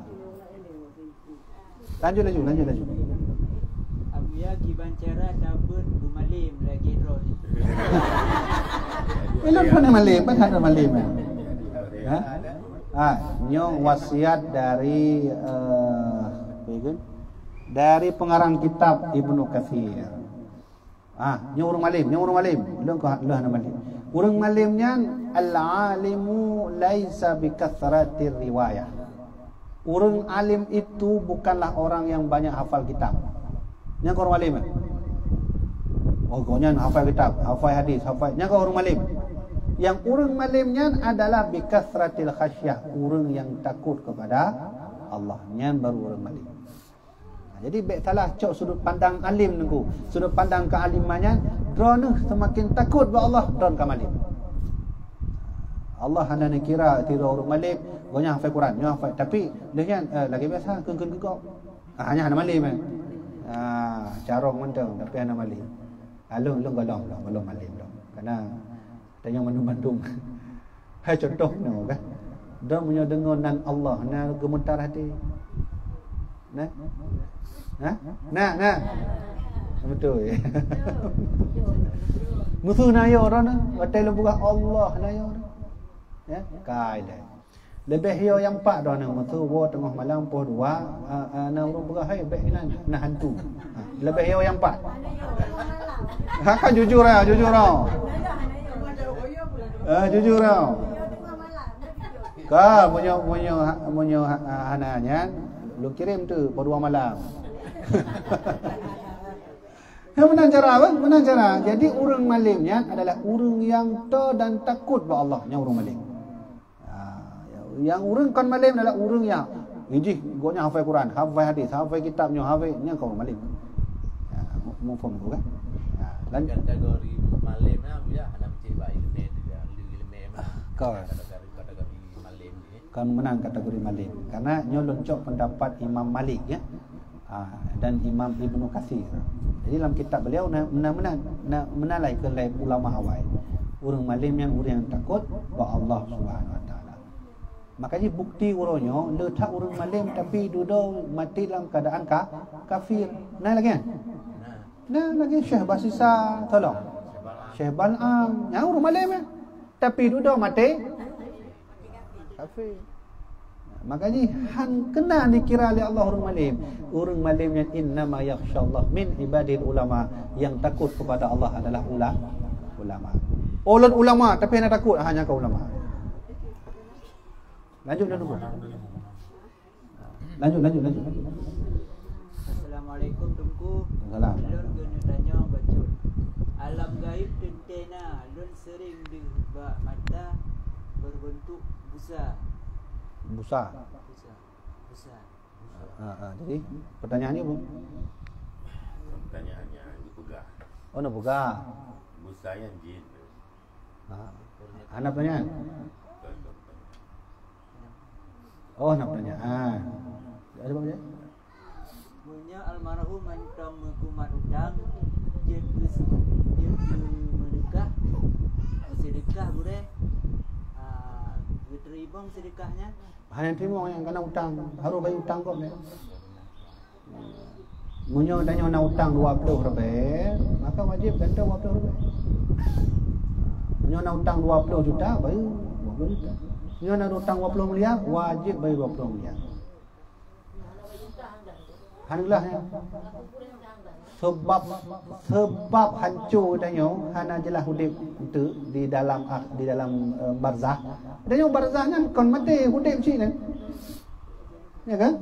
Lanjut laju, lanjut laju. Abuya, kiban cara tabeuet beumalém lagèe droeneuh. Eh, lôn pernah malém, kan hana malém, eh? Ha? Ah, nyoe wasiat dari, eh, apa itu? Dari pengarang kitab Ibnu Katsir. Ah, nyoe ureueng malém, nyoe ureueng malém. Lôn ka, lôn hana malém. Ureueng malém nyan, al-alimu laisa bi katsratir riwayah. Ureueng alim itu bukanlah orang yang banyak hafal kitab. Nyan ka ureueng malém, eh? Oh, gobnyan hafal kitab, hafal hadis, hafal. Nyan ka ureueng malém. Nyang ureueng malém nyan adalah bi katsratil khasyah, ureueng yang takut kepada Allah. Nyan baru ureueng malém. Jadi, bèk salah cok sudut pandang alim teungku. Sudut pandang keualiman nyan, droeneuh seumaken takot bak Allah, droeneuh ka malém. Allah hana neukira sidroe ureueng malém, gobnyan hafai Quran, nyoe hafai. Tapi, lheueh nyan, eh, lagèe biasa, kheun-kheun keu gob. Ah, nyan hana malém, eh. Ah, carông mantong, tapi hana malém. Ah, lôn, lôn gohlom, lôn, gohlom malém, lôn. Karena tanyoe mandum-mandum. Hai contoh nyoe kan. Droe meunyoe deungoe nan Allah, na geumeutar até. Nah? Nah? Nah, nah. Beutôi. Musoh na yo droe na, watèe lôn peugah Allah na yo. Ya, kai deh. Leubeh yo nyang pat droe na musoh woe teungoh malam poh dua, a, a, na ureueng peugah, "Hai, bèk inan, na hantu." Ha, leubeh yo nyang pat. Ha, kan jujur ah, jujur ah. Eh, jujur ah. Ka, meunyoe, meunyoe, meunyoe ha-, hana nyan, lôn kirém tu, poh dua malam. Ya, meunan cara, apa? Meunan cara. Jadi, ureueng malém nyan adalah ureueng nyang toe dan takot bak Allah, nyan ureueng malém. Ha, nyang ureueng kon malém adalah ureueng nyang, jih, gobnyan hafai Quran, hafai hadis, hafai kitab nyoe, hafai, nyan kon ureueng malém. Ha, mu-, muphom tu kan? Ha, lan- Kategori malém nyan, ya, hana meucit bak ileumèe tu, ya, ileumèe mah. Ka. Kategori, kategori malém ni. Kan meunan kategori malém. Karena nyoe lôn cok pendapat Imam Malik, ya. Ah, dan Imam Ibnu Katsir. Jadi, lam kitab beliau na, na, meunan, na, meunan lé keu lé ulama awai. Ureueng malém nyan ureueng nyang takot bak Allah Subhanahu Wa Taala. Makajih bukti uroe nyoe, le that ureueng malém tapi dudoe maté lam keuadaan ka, kafir. Na lagèe nyan? Na lagèe Syekh Basisa, tolong. Syekh Bal'am, nyan ureueng malém, eh. Tapi dudoe maté kafir. Makajih han keunan dikira lé Allah ureueng malém. Ureueng malém nyan innama yakhsyallaha min ibadihil ulama. Yang takut kepada Allah adalah ula-, ulama. Oh, lôn ulama, tapi hana takot, ha, nyan kon ulama. Lanjut, lanjut. Lanjut, lanjut, lanjut. Assalamualaikum, Teungku. Salam. Lôn keuneuk tanyong bacut. Alam gaib teuntèe na, lôn seuring deuh bak mata beureubeuntuk busa. Busa. Busa. Busa. Ha, ha, jadi, pertanyaannya, Bu? Pertanyaannya, neupeugah. Oh, neupeugah. Busa nyan jin. Ha. Hana pertanyaan? Oh, hana pertanyaan. Ada apa dia? Meunyoe almarhum mantong meukumat utang, jeuet geus-, jeuet geumeudeukah, meuseudekah gurèe, ah, geuteurimong seudekah nyan? Hana teurimong nyang kana utang, harôh bayeue utang gob nyan. Meunyoe tanyoe na utang dua ploh ribèe, maka wajéb gantoe dua ploh ribèe. Nyoe na utang dua puluh juta, bayeue dua puluh juta. Nyoe na utang dua puluh miliar, wajéb bayeue dua puluh miliar. Alhamdulillah, ya. Sebab, sebab hanco tanyoe hana jeulaih udeb enteuk di dalam, ah, di dalam, eh, barzah. Tanyoe barzah nyan kon maté, udeb cit nyan. Ya kan?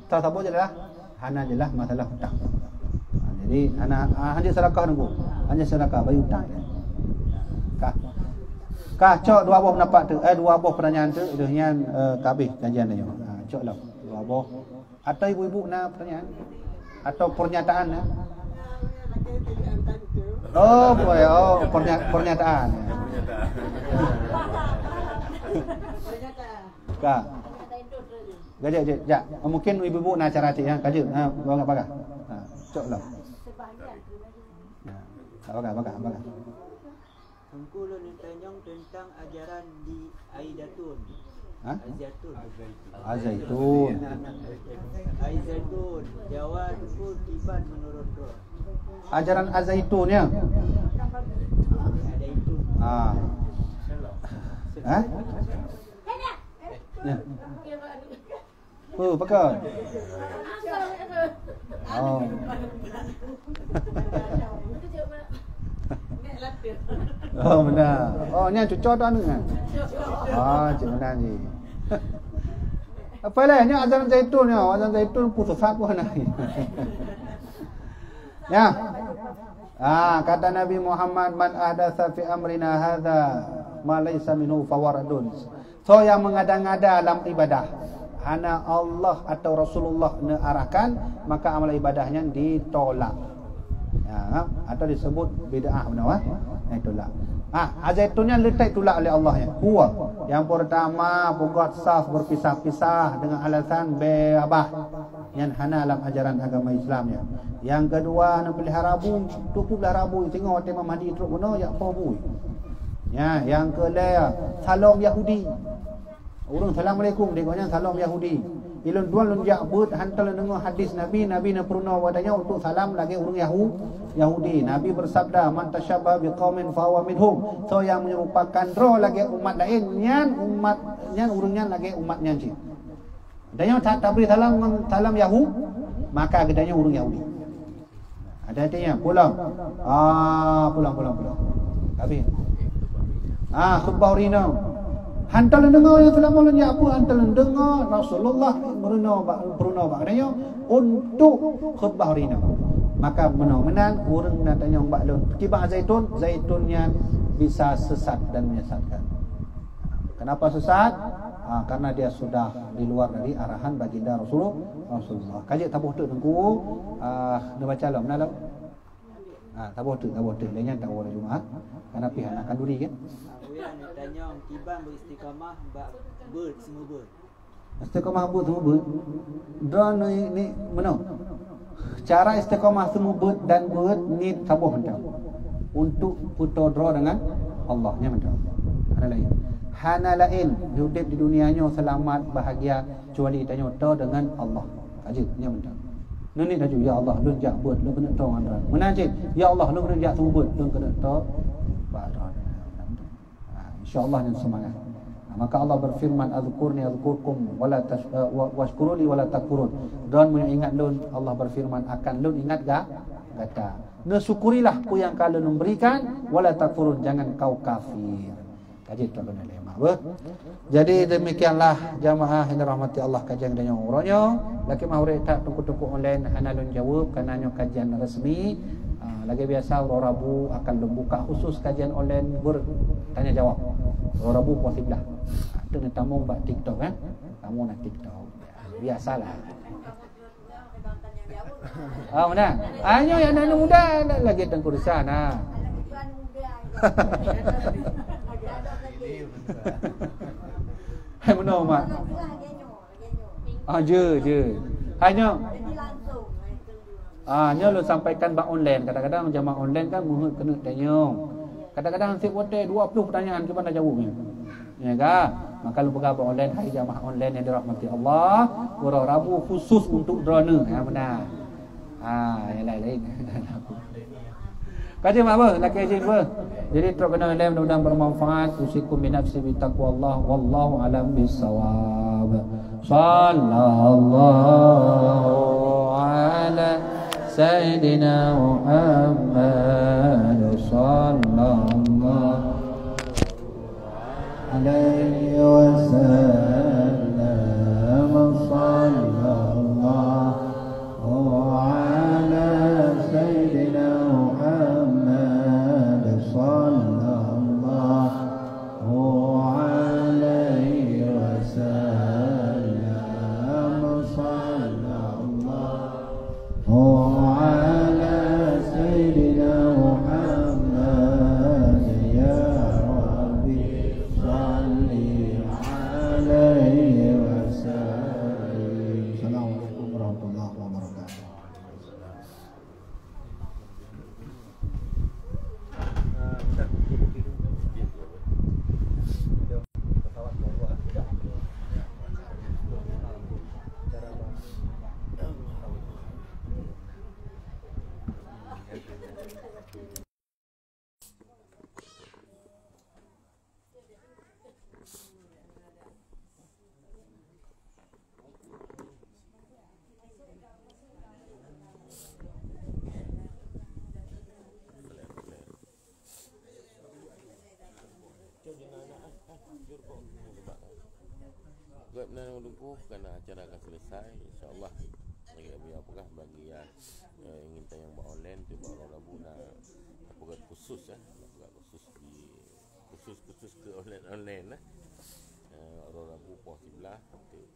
Saboh jeulaih, hana jeulaih masalah utang. Ha, jadi hana, ah, hana sedekah nunggu. Hana sedekah, bagi utang. Kah. Kah, cok dua boh pendapat tu, eh, dua boh pertanyaan tu, deuh nyan, eh, ka habéh kajian tanyoe. Ha, cok lom dua boh. Atau ibu-ibu na pertanyaan? Atau pernyataan na? Oh, boy, oh, pernya-, pernyataan. Ka. Gajak, jak, jak. Mungkin ibu-ibu na acara cit, ya, ka jeuet. Ha, bagah, bagah. Ha, cok lah. Ha, bagah, bagah, bagah. Teungku, lôn tanyong teuntang ajaran di Aidatun. Ha? Aizaitun. Aizaitun. Aizaitun. Jawa Teungku kiban menurut droe. Ajaran Aizaitun, ya? Aizaitun. Ah. Ha? Ya. Oh, pakon? Oh. Oh, beuna. Oh, nyan cuco atau aneuk nyan? Ah, cik meunan jih. Apa leh, nyoe ajaran Zaitun nyoe, ajaran Zaitun pun sesat pun hana. Ya. Ah, kata Nabi Muhammad, "Man ahdatsa fi amrina hadza ma laisa minhu fahuwa raddun." Soe nyang mengada-ngada lam ibadah hana Allah atau Rasulullah neuarahkan, maka amal ibadah nyan ditolak. Ya, atau disebut bid'ah, beuna, eh? Ditolak. Ah, Zaitun nyan leuteh tulak oleh Allah nyan. Dua. Yang pertama, peugöt saf berpisah-pisah dengan alasan beu babah. Nyan hana lam ajaran agama Islam nyan. Yang kedua, neupeulihara bu, tuku pelihara bu, singoh watèe Imam Mahdi trok bunoe jak po bu. Ya, yang kelhèe, salom Yahudi. Ureueng assalamualaikum, di gobnyan salom Yahudi. Ilôn tuan lôn jak beuet hantom lôn deungö hadis Nabi, Nabi neupeurunoe bak tanyoe untuk salam lagèe ureueng Yahu-, Yahudi. Nabi bersabda, "Man tasyabbaha biqaumin fahuwa minhum." Soe nyang menyerupakan droe lagèe umat laén, nyan umat, nyan ureueng nyan lagèe umat nyan cit. Geutanyoe ta-, tabri salam ngon salam Yahu-, maka geutanyoe ureueng Yahudi. Ada artinya, pulang. Ah, pulang, pulang, pulang. Habis. Ah, khutbah ureueng inong. Hantom lôn deungö nyang seulama lôn jak beuet, hantom lôn deungö Rasulullah meurunoe bak, meurunoe bak geutanyoe untuk khutbah ureueng inong. Maka meunan-meunan ureueng na tanyong bak lôn, kiban Zaitun, Zaitun nyan bisa sesat dan menyesatkan. Kenapa sesat? Ah, karena dia sudah di luar dari arahan baginda Rasulullah, Rasulullah. Ka jeuet taboh teuk Teungku, ah, neubaca lom, na lom? Ah, taboh teuk, taboh teuk. Lheuh nyan tawoe Jumaat. Karena pih hana kanduri kan? Uyan tanyong kiban beristiqamah bak beuet seumeubeuet. Istiqamah beuet seumeubeuet. Droeneuh ni meunoe. Cara istiqamah seumeubeuet dan beuet ni saboh mantong. Untuk peutoe droe dengan Allah, nyan mantong. Hana laén. Hana laén udép di dunia nyoe seulamat, bahagia, kecuali tanyoe toe dengan Allah. Ka jeuet, nyan mantong. Neuniet laju, "Ya Allah, lôn jak beuet, lôn keuneuk toe ngon droe." Meunan cit, "Ya Allah, lôn keuneuk jak seumeubeuet, lôn keuneuk toe bak droe." Ha, insya Allah nyan seumangat. Ha, maka Allah berfirman, "Adzkurni adzkurkum wa la tash-, eh, wa, wasykuruli wa la takfurun." Droeneuh meunyoe ingat lôn, Allah berfirman, "Akan lôn ingat ga-, gata." Neusyukurilah peue nyang ka lôn berikan, wa la takfurun, jangan kau kafir. Ka jeuet lôn lé mak beuh. Jadi demikianlah jamaah yang dirahmati Allah, kajian geutanyoe uroe nyoe. Lakèe meuhareuet that teungku-teungku online hana lôn jaweueb karena nyoe kajian resmi. Ah, lagèe biasa uroe Rabu akan lôn buka khusus kajian online bertanya jawab. Uroe Rabu poh siblaih. Ah, tu neutamong bak TikTok kan. Kamu na TikTok. Biasalah. Ah, meunan. Ah, nyoe aneuk muda lagèe Teungku Rizal, nah. Hai meunoe, mak. Ah, je, je. Hai nyoe. Ah, nyoe lôn sampaikan bak online. Kadang-kadang jamaah online kan meuheuet keuneuk tanyong. Kadang-kadang setiap watèe dua puluh pertanyaan kiban tajaweueb nyoe. Ya ka? Maka lôn peugah bak online, hai jamaah online yang dirahmati Allah, uroe Rabu khusus untuk droeneuh. Ya, beuna. Ha, yang lain-lain. Ka jeuet mak beuh, lakèe jeuet beuh. Jadi trok keunoe lé, mudah-mudahan bermanfaat. Usikum bi nafsi bi taqwallah. Wallahu a'lam bissawab. Sallallahu ala sayyidina Muhammad. Sallallahu alaihi wasallam. Sallallahu ala sayyidina Muhammad. Sallallahu alaihi wasallam. Sallallahu وعلى سيدنا محمد يا ربي صل عليه وسلم. السلام عليكم ورحمة الله وبركاته. Gobnyan meudukung karena acara akan selesai, insya-Allah. Lagèe beliau peugah bagi yang, eh, ingin tayang bak online, tu bak uroe Rabu na peugah khusus, eh, na peugah khusus di, khusus-khusus keu online-online lah. Eh, uroe Rabu poh siblaih, tu